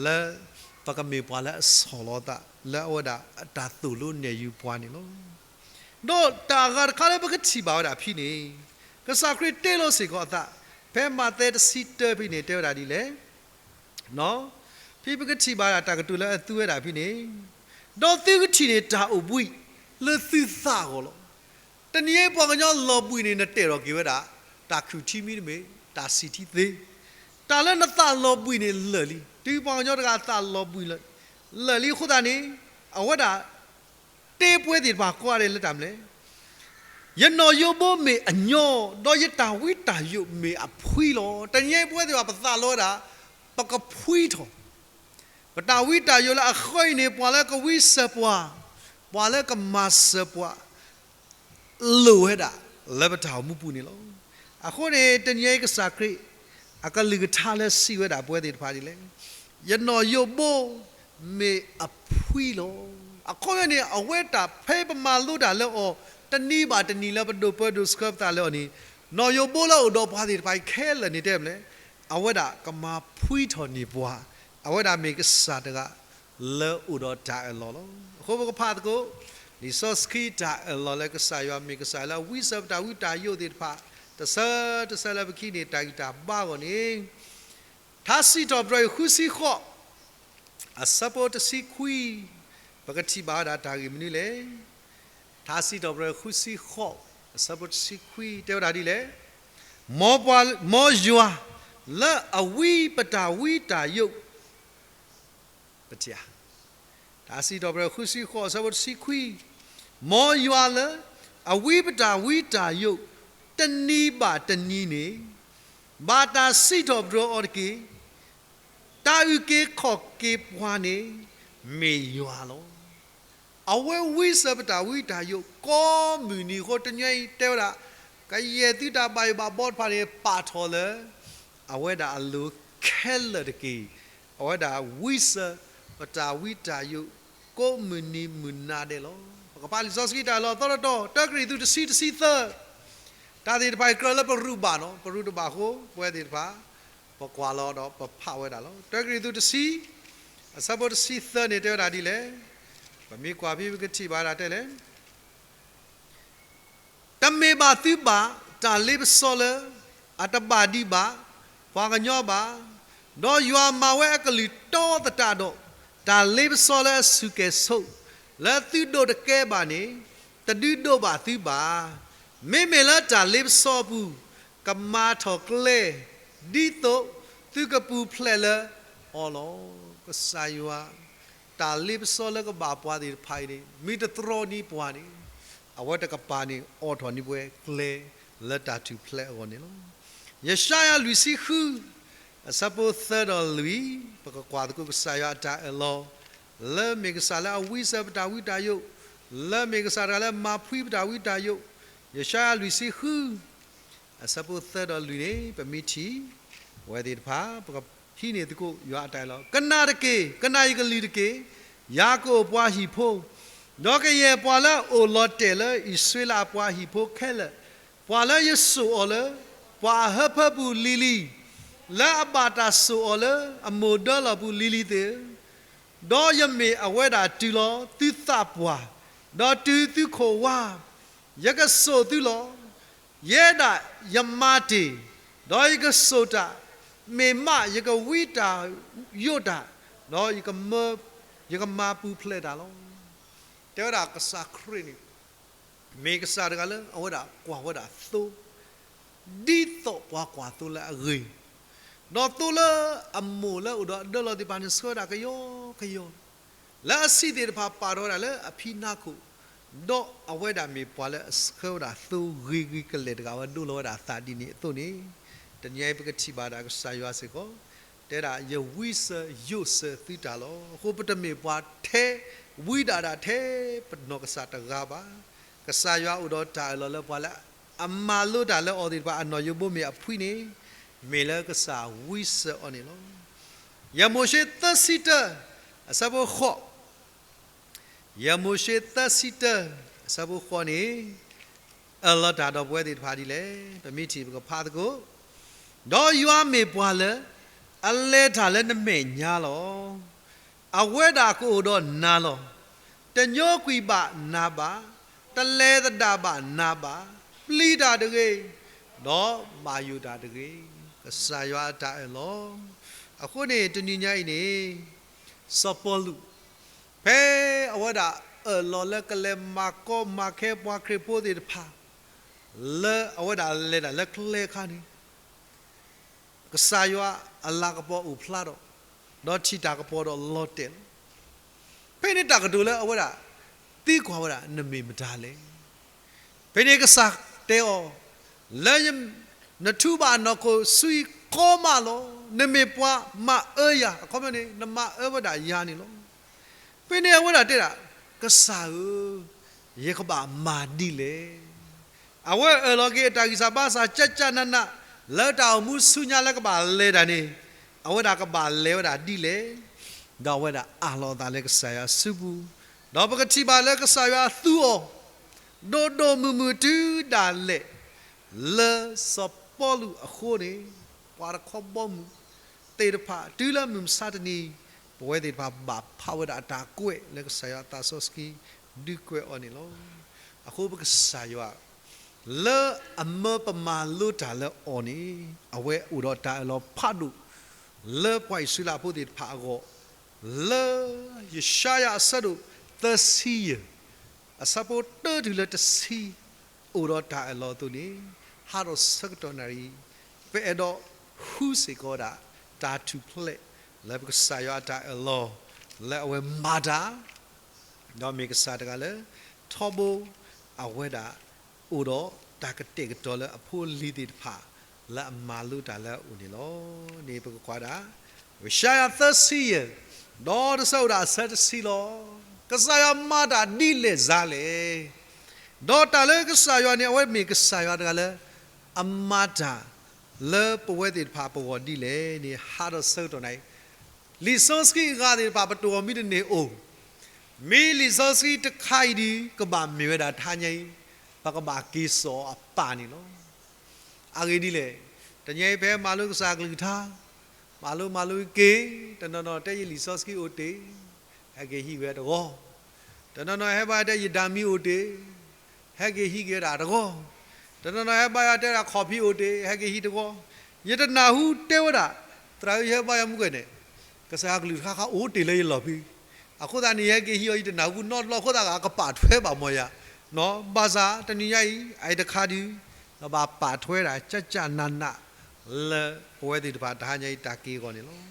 လၢပကမ့ၢ်ပှၤလၢအဆီၣ်လီၤသး လၢအဝဲဒၣ်အတၢ်သိၣ်လိနဲၣ်ယုၤပှၤန့ၣ်လီၤ. ဒီးတၢ်အဂၤတခါလၢပကထံၣ်ဘၣ်ဝဲဒၣ်ဖဲန့ၣ် ကစၢ်ခရံာ်တ့လိာ်စ့ၢ်ကီးအသး ဖဲမးသဲတဆံတၢဖဲန့ၣ် တဲဝဲဒၣ်ဒ်လဲၣ် ဖဲပကထံၣ်ဘၣ်ဒၣ်တၢ်ကတိၤလၢအသူဝဲဒၣ်ဖဲန့ၣ်, ဒီးသုကထံၣ်န့ၢ်တၢ်အိၣ်ဘှံးလၢသုသးအဂီၢ်လီၤ. တနံၤအံၤပှၤကညီလီၤဘှံးန့ၣ် နတဲထီၣ်က့ၤဝဲဒၣ် တၢ်ခုၣ်ထံမံတမ့ၢ် တၢ်ဆံၣ်ထံသ့, တၢ်လၢနသးလီၤဘှံးန့ၣ်လၢာ်လံ. တုၤပှၤကညီတဂၤအသးလီၤဘှံးလၢာ်လံအဃိသတးန့ၣ် အဝဲဒၣ် တ့ပဝဲသ့ၣ်တဖၣ်ကိးဂၤဒဲးလၢတၢ်မနုၤလဲၣ်, ယနီၣ်ယိးဘိမ့ၢ်အညီ, ဒီးယတၢ်ဝံတၢ်ယိးမ့ၢ်အဖှံလီၤ. တနံၤအံၤပဝဲသ့ၣ်တဖၣ်ပသးလီဝဲဒၣ် ပကဖှံထီၣ်, ပတၢ်ဝံတၢ်ယိးလၢအဃိအံၤန့ၣ် ပှၤလၢကဝံစၢၤပှၤ, ပှၤလၢကမၤစၢၤပှၤ လိၣ်ဝဲဒၣ်လၢပတၢ်အိၣ်မူပူၤန့ၣ်လီၤ. အဃိန့ၣ် တနံၤအံၤကစၢ်ခရံာ် အကလုၢ်ကထါလၢစံးဝဲဒၣ်ပဝဲသ့ၣ်တဖၣ်ဒ်လဲၣ်, ယနီၣ်ယိးဘိမ့ၢ်အဖှံလီၤ. အခီပညီန့ၣ် အဝဲတၢ်ဖဲပမၤလိတၢ်လၢအီၤ တနံၤဘၣ်တနံၤလၢပဒိၣ်ပၢဒိၣ်ဆှၢပသးလၢအီၤန့ၣ် နီၣ်ယိးဘိလၢအိၣ်ဒီးပှၤသ့ၣ်တဖၣ်အံၤခဲလၢာ်န့ၣ်တဲမနုၤလဲၣ်, အဝဲဒၣ်ကမၤဖှံထီၣ်န့ၢ်ပှၤ, အဝဲဒၣ်မ့ၢ်ကစၢ်တဂၤ လၢအိၣ်ဒီးတၢ်အၢၣ်လီၤလီၤ. အဃိပကဖးသကိး လံာ်စီဆှံတၢ်အၢၣ်လီၤလၢကစၢ်ယွၤမ့ၢ်ကစၢ်လၢအဝံစၢၤပတၢ်ဝံတၢ်ယိးသ့ၣ်တဖၣ် တဆၢတဆၢလၢပကဟံးန့ၢ်တၢ်ဂံၢ်တၢ်ဘါအဂီၢ်န့ၣ် ထါစံးထီၣ်ပတြၢၤအံၤဃုဆံဃိး အဆၢဖိတဆံခွံ ပကထံၣ်ဘၣ်ဝဲဒၣ်တၢ်ဂ့ၢ်မနုၤလဲၣ်. ထါစံးထီၣ်ပတြၢၤအံၤဃုဆံဃိး အဆၢဖိတဆံခွံ တဲဝဲဒၣ်ဒ်လဲၣ်, မ်ပှၤ မ်ယွၤလၢအဝံပတၢ်ဝံတၢ်ယိး ပထံၣ်ဧါ, ထါစံးထီၣ်ပတြၢၤအံၤဃုဆံဃိး အဆၢဖိတဆံခွံ, မ်ယွၤလၢအဝံပတၢ်ဝံတၢ်ယိး တနံၤဘၣ်တနံၤန့ၣ် ဘၣ်တၢ်စံးထီၣ်ပတြၢၤအီၤတက့ၢ်. တၢ်အုၣ်က့ၤခီၣ်က့ၤပှၤန့ၣ် မ့ၢ်ယွၤလီၤ. အဝဲဝံစၢၤပတၢ်ဝံတၢ်ယိး ကိးမုၢ်နံၤအဃိ တနံၤအံၤတဲဝဲဒၣ် ကယဲၢ်သုတၢ်ဘၣ်ယိၣ်ဘၣ်ဘီတဖၣ်န့ၣ် ပာ်ထီၣ်လၢ အဝဲဒၣ်အလိၤခဲလၢာ်တက့ၢ်. အဝဲဒၣ်ဝံစၢၤပတၢ်ဝံတၢ်ယိး ကိးမုၢ်နံၤမုၢ်နၤဒဲးလီၤ. ပကဖးလံာ်စီဆှံတၢ်အၢၣ်လီၤသီတတီၤ တၢကရံၣ်သူးတဆံတဆံသၢ တၢ်သ့ၣ်တဖၣ်အံၤကြၢးလၢပရူးဘၣ်နီၤ ပရူးတဘၣ်အဃိ ပဝဲသ့ၣ်တဖၣ် ပကွၢ်လီၤဒီးပဖးဝဲဒၣ်လီၤ. တၢကရံၣ်သူးတဆံ အဆၢဖိတဆံသၢန့ၣ် တဲဝဲဒၣ်ဒ်လဲၣ်. ပမ့ၢ်ကွၢ်ဖဲပကထံၣ်ဘၣ်ဒၣ်တဲလဲၣ် တမ့ၢ်ဘၣ်သုဘၣ် တၢ်လ့ပစီလၢ အတဘၣ်ဒံးဘၣ် ပှၤကညီဘၣ်, ဒီးယွၤမၤဝဲအကလုၢ်တီသတးဒီး တၢ်လ့ပစီလၢအဆူၣ်ကဲၤဆိး လၢသုဒိးတကဲဘၣ်န့ၣ် တဒုးဒိးဘၣ်သုဘၣ်. မ့မ့ၢ်လၢတၢ်လ့ပစီအပူၤ ကမၤထီၣ်ကျဲ ဒ်သိးသုကပူၤဖျဲးလၢအီၤလီၤ. ကစၢ်ယွၤ တၢ်လ့ပစီလၢကဘၣ်ပှၤသ့ၣ်တဖၣ်အံၤန့ၣ် မ့ၢ်တတြီနံၤပှၤန့ၣ် အဝဲတကပၤန့ၣ် အိးထီၣ်န့ၢ်ပှၤကျဲလၢတၢ်ထူၣ်ဖျဲးအဂီၢ်န့ၣ်လီၤ. ယၡါယၤလွံၢ်ဆံဃု အဆၢဖိသၢဒီးလွံၢ် ပကကွၢ်သကိးကစၢ်ယွၤအတၢ်အၢၣ်လီၤ လၢမ့ၢ်ကစၢ်လၢအဝံစၢၤပတၢ်ဝံတၢ်ယိး, လၢမ့ၢ်ကစၢ်တဂၤလၢမၤဖှံပတၢ်ဝံတၢ်ယိး, ယၡါယၤလွံၢ်ဆံဃု အဆၢဖိသၢဒီးလွံၢ်န့ၣ် ပမ့ၢ်ထံၣ် ဝဲသ့ၣ်တဖၣ် ပကဟံးန့ၢ်သကိးယွၤအတၢ်အၢၣ်လီၤ. ကနၣ်တက့ၢ်, ကနၣ်ယကလုၢ်တက့ၢ်, ယၤကိာ်ပှၤဟံၣ်ဖိ, ဒီးကယဲၢ်ပှၤလၢအအိၣ်လီၤတဲာ်လၢအံၣ်စရ့လးအပှၤဟံၣ်ဖိခဲလၢာ်, ပှၤလၢယစိာ်အီၤလၢ ပှၤအဟၢဖၢပူၤလံၤလံၤ, လၢအဘၣ်တၢ်စိာ်အီၤလၢအမိၢ်ဒၢလီၢ်ပူၤလံၤလံၤသ့ၣ်ဧၢ, ဒီးယမ့ၢ်အဝဲဒၣ်တုၤလီၤသုသးပှၢ်, ဒီးတုၤသုခိၣ်ဝါ, ယကစိာ်သုလီၤ. ယဲဒၣ်ယမၤတ့ၢ်, ဒီးယကစိာ်တၢ်, မ့ၢ်မးယကဝံတၢ်ယိးတၢ်, ဒီးယကမၤပူၤဖျဲးတၢ်လီၤ. တဲဝဲဒၣ်ကစၢ်ခရံာ်န့ၣ် မ့ၢ်ကစၢ်တဂၤလၢအဝဲဒၣ်ကွၢ်ဝဲဒၣ်သိ ဒ်သိးပှၤကွၢ်သိလၢအဂ့ၤ, ဒီးသိလၢအမိၢ်လၢအိၣ်ဒီးအဒၢလီၤသ့ၣ်တဖၣ်န့ၣ် ဆှၢဝဲဒၣ်ကယီကယီ, လၢအဆံးသ့ၣ်တဖၣ်ပာ်ထီၣ်ဝဲဒၣ်လၢအဖံနါခိၣ်, ဒီးအဝဲဒၣ်မ့ၢ်ပှၤလၢအဆှၢဝဲဒၣ်သိဂ့ၤဂ့ၤကလဲာ်တဂၤဝဲဒိလီၤဝဲဒၣ်အသးဒ်န့ၣ်အသိးန့ၣ်, တနံၤအံၤပကထံၣ်ဘၣ်ဒၣ်ကစၢ်ယွၤစ့ၢ်ကီး တဲဒၣ်ယဝံစၢၤယိးစၢၤသုတၢ်လီၤ. အဃိပတမ့ၢ်ပှၤထဲ ဝံဒၣ်ဒၣ်ထဲပနီၢ်ကစၢ်တဂၤဘၣ်. ကစၢ်ယွၤအိၣ်ဒီးတၢ်အၢၣ်လီၤလၢပှၤလၢအမၤလိတၢ်လၢအီၤသ့ၣ်တဖၣ်အနီၣ်ယိးဘိမ့ၢ်အဖှံန့ၣ်, မ့ၢ်လၢကစၢ်ဝံစၢၤအီၤန့ၣ်လီၤ. ယမိၤၡ့သၢဆံတၢ အဆၢဖိဃိး, ယမိၤၡ့သၢဆံတၢ အဆၢဖိဃိးန့ၣ် အၢၣ်လီၤတၢ်ဒီးပဝဲသ့ၣ်တဖၣ်ဒ်လဲၣ်. ပမ့ၢ်ထံၣ်ပကဖးသကိး ဒီးယွၤမ့ၢ်ပှၤလၢ အလဲၤတၢ်လၢနမဲာ်ညါလီၤ. အဝဲဒၣ်ကအိၣ်ဒီးနၤလီၤ. တညိကွံာ်ဘၣ်နၤဘၣ်, တလဲၤသဒၣ်ဘၣ်နၤဘၣ်, ပျံၤတၢ်တဂ့ၤ, ဒီးဘၣ်ယိၣ်တၢ်တဂ့ၤ. ကစၢ်ယွၤအတၢ်အၢၣ်လီၤ. အဃိန့ၣ် တနံၤညါအံၤန့ၣ် စီၤပီလူး ဖဲအဝဲဒၣ်အၢၣ်လီၤလၢကလဲၤမၤကီမၤခဲပှၤခရံာ်ဖိသ့ၣ်တဖၣ် လၢအဝဲဒၣ်လဲၤတၢ်လၢကျဲအခါန့ၣ် ကစၢ်ယွၤအလၤကပီၤအိၣ်ဖျါဒီး, ဒီးထံၣ်တၢ်ကပီၤဒီးလီၤတဲာ်လီၤ. ဖဲန့ၣ်တၢ်ကတိၤလၢအဝဲဒၣ် သံကွၢ်ဝဲဒၣ် နမ့ၢ်မတၤလဲၣ်. ဖဲန့ၣ်ကစၢ်တဲအီၤ, လၢ နထူးဘၣ်အနီၢ်ခိၣ်ဆူအံၤကီမးလီၤ. နမ့ၢ်ပှၤမၤအၢယၤ, အခီပညီန့ၣ် နမၤအၢဝဲဒၣ်ယၤန့ၣ်လီၤ. ဖဲန့ၣ်အဝဲဒၣ်တဲဒၣ်, ကစၢ်ဧၢ, ယကဘၣ်မၤဒ်လဲၣ်. အဝဲအၢၣ်လီၤက့ၤအတၢ်ဂံၢ်စၢ်ဘါစၢ် ကၠၢ်ကၠၢ်နးနး လၢတၢ်အိၣ်မူဆူညါလၢကဘၣ်လဲၤတၢ်န့ၣ်, အဝဲဒၣ်ကဘၣ်လဲၤဝဲဒၣ်ဒ်လဲၣ်. ဒီးအဝဲဒၣ်အးလီၤအသးလၢကစၢ်ယွၤစုပူၤ, ဒီးပကထံၣ်ဘၣ်လၢကစၢ်ယွၤသူအီၤ ဒိၣ်ဒိၣ်မုၢ်မုၢ်တုၤဒၣ်လဲာ် လၢစီၤပီလူးအဃိန့ၣ်, ပှၤတခီဘီမုၢ်သ့ၣ်တဖၣ် တုၤလၢမုၢ်မဆါတနံၤ, ပဝဲသ့ၣ်တဖၣ်ဘၣ်ဖးဝဲဒၣ်အတၢ်ကွဲးလၢကစၢ်ယွၤသးစီဆှံ ဒုးကွဲးအီၤန့ၣ်လီၤ. အဃိပကစၢ်ယွၤ လၢအမၢပမၤလိတၢ်လၢအီၤန့ၣ်, အဝဲအိၣ်ဒီးတၢ်အၢၣ်လီၤဖးဒိၣ် လၢပှၤအံၣ်စရ့လးဖိသ့ၣ်တဖၣ်အဂီၢ်, လၢယၡါယၤအဆၢဒိၣ်သၢဆံယဲၢ် အဆၢဖိတၢတုၤလၢတဆံ အိၣ်ဒီးတၢ်အၢၣ်လီၤအသိးန့ၣ်, ဟးထီၣ်ဆၢကတီၢ်နၣ်ရံၣ် ပအဲၣ်ဒိးဃုစ့ၢ်ကီးဝဲဒၣ် တၢ်ထူၣ်ဖျဲး လၢပကစၢ်ယွၤအတၢ်အၢၣ်လီၤ လၢအဝဲမၤတၢ် ဒီးမ့ၢ်ကစၢ်တဂၤလၢ ထီဘိ အဝဲဒၣ် အိၣ်ဒီးတၢ်ကတဲာ်ကတီၤလၢအဖိအလံၤသ့ၣ်တဖၣ် လၢအမၤလိတၢ်လၢအအိၣ်န့ၣ်လီၤ. န့ၣ်ပကကွၢ်ဒၣ် ယၡါယၤသၢဆံယဲၢ် ဒီးတဆၢအိၣ်ဒၣ်အဆၢတဆံလီၤ. ကစၢ်ယွၤမၤတၢ်ဒ်လဲၣ်စါလဲၣ်. ဒီးတၢ်လၢကစၢ်ယွၤန့ၣ် အဝဲမ့ၢ်ကစၢ်ယွၤတဂၤလၢ အမၤတၢ် လၢပဝဲသ့ၣ်တဖၣ်ပဂီၢ်ဒ်လဲၣ်န့ၣ် ဟးထီၣ်ဆၢကတီၢ်နၣ်ရံၣ် လံာ်စီဆှံအဂၤသ့ၣ်တဖၣ် ပတိၢ်အီၤမ့ၢ်တန့ၢ်အိၣ်, မ့ၢ်လံာ်စီဆှံတခါအံၤဒီး ကဘၣ်မ့ၢ်ဝဲဒၣ်တဟါညါအံၤ ပကဘၣ်က့ၤစိာ်အီၤအပၢ်န့ၣ်လီၤ. အဂ့ၢ်ဒ်လဲၣ်, တနံၤအံၤဖဲမၤလိကစၢ်ကလုၢ်ကထါ, မၤလိမၤလိက့ၤ, တနီၤနီၤတဲယလံာ်စီဆှံအိၣ်တ့ၢ်, ဟဲက့ၤဟံးဝဲတဂီၢ်, တနီၤနီၤဟဲဘါယွၤတဲယဒၣ်မံၤအိၣ်တ့ၢ်, ဟဲက့ၤဟံးက့ၤဝဲဒၣ်တဂီၢ်, တနီၤနီၤဟဲဘါယွၤတဲဒၣ်ခီၣ်ဖံးအိၣ်တ့ၢ် ဟဲက့ၤဟံးတဂီၢ်, ယတနၢ်ဟူတဲဝဲဒၣ်, သရၣ်ဧၢ ယဟဲဘါယွၤမူကဲန့ၣ်, ကစၢ်ယွၤကလုၢ်ကထါခါအိၣ်တ့ၢ်လၢယလီၢ်ဖံး, အဃိသတးန့ၣ် ယဟဲက့ၤဟံးအီၤ ယတနၢ်ဟူနီတဘျီအဃိသတး ကပာ်ထွဲဘၣ်မီၤယၤ, ဘၣ်ဆၣ်တနံၤညါအံၤ အအံၤတခါဒုး, ဒီးဘၣ်ပာ်ထွဲဒၣ် ကၠၢ်ကၠၢ်နးနး လၢပဝဲသ့ၣ်တဖၣ်တဟါညါအံၤတၢ်က့ၤအဂီၢ်န့ၣ်လီၤ.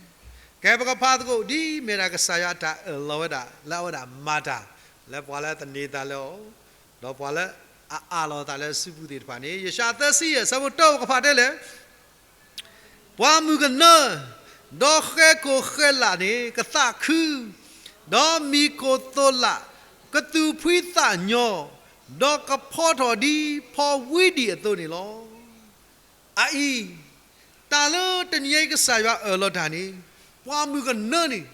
ကဲပကဖးသကိး ဒ်မ့ၢ်ဒၣ်ကစၢ်ယွၤအတၢ်အၢၣ်လီၤဝဲဒၣ် လၢအဝဲဒၣ်မၤတၢ် လၢပှၤလၢသန့ၤသးလၢအီၤ, ဒီးပှၤလၢအအးလီၤသးလၢစုပူၤသ့ၣ်တဖၣ်န့ၣ် ယၡါယၤသၢဆံယဲၢ် အဆၢဖိတၢ ပကဖးတဲလဲၣ် ပှၤမုၢ်ကနၢ, ဒီးဃဲၤခိၣ်ဃဲၤလးန့ၣ် ကသးခု, ဒီးမံၤခိၣ်သိးလး ကသူၣ်ဖှံသးညီ, ဒီးကဖီထီၣ်ဒ်ဖီဝံဒံၣ်အသိးန့ၣ်လီၤ. အအံၤ, တၢ်လၢတနံၤအံၤကစၢ်ယွၤအၢၣ်လီၤတၢ်န့ၣ်, ပှၤမုၢ်ကနၢန့ၣ်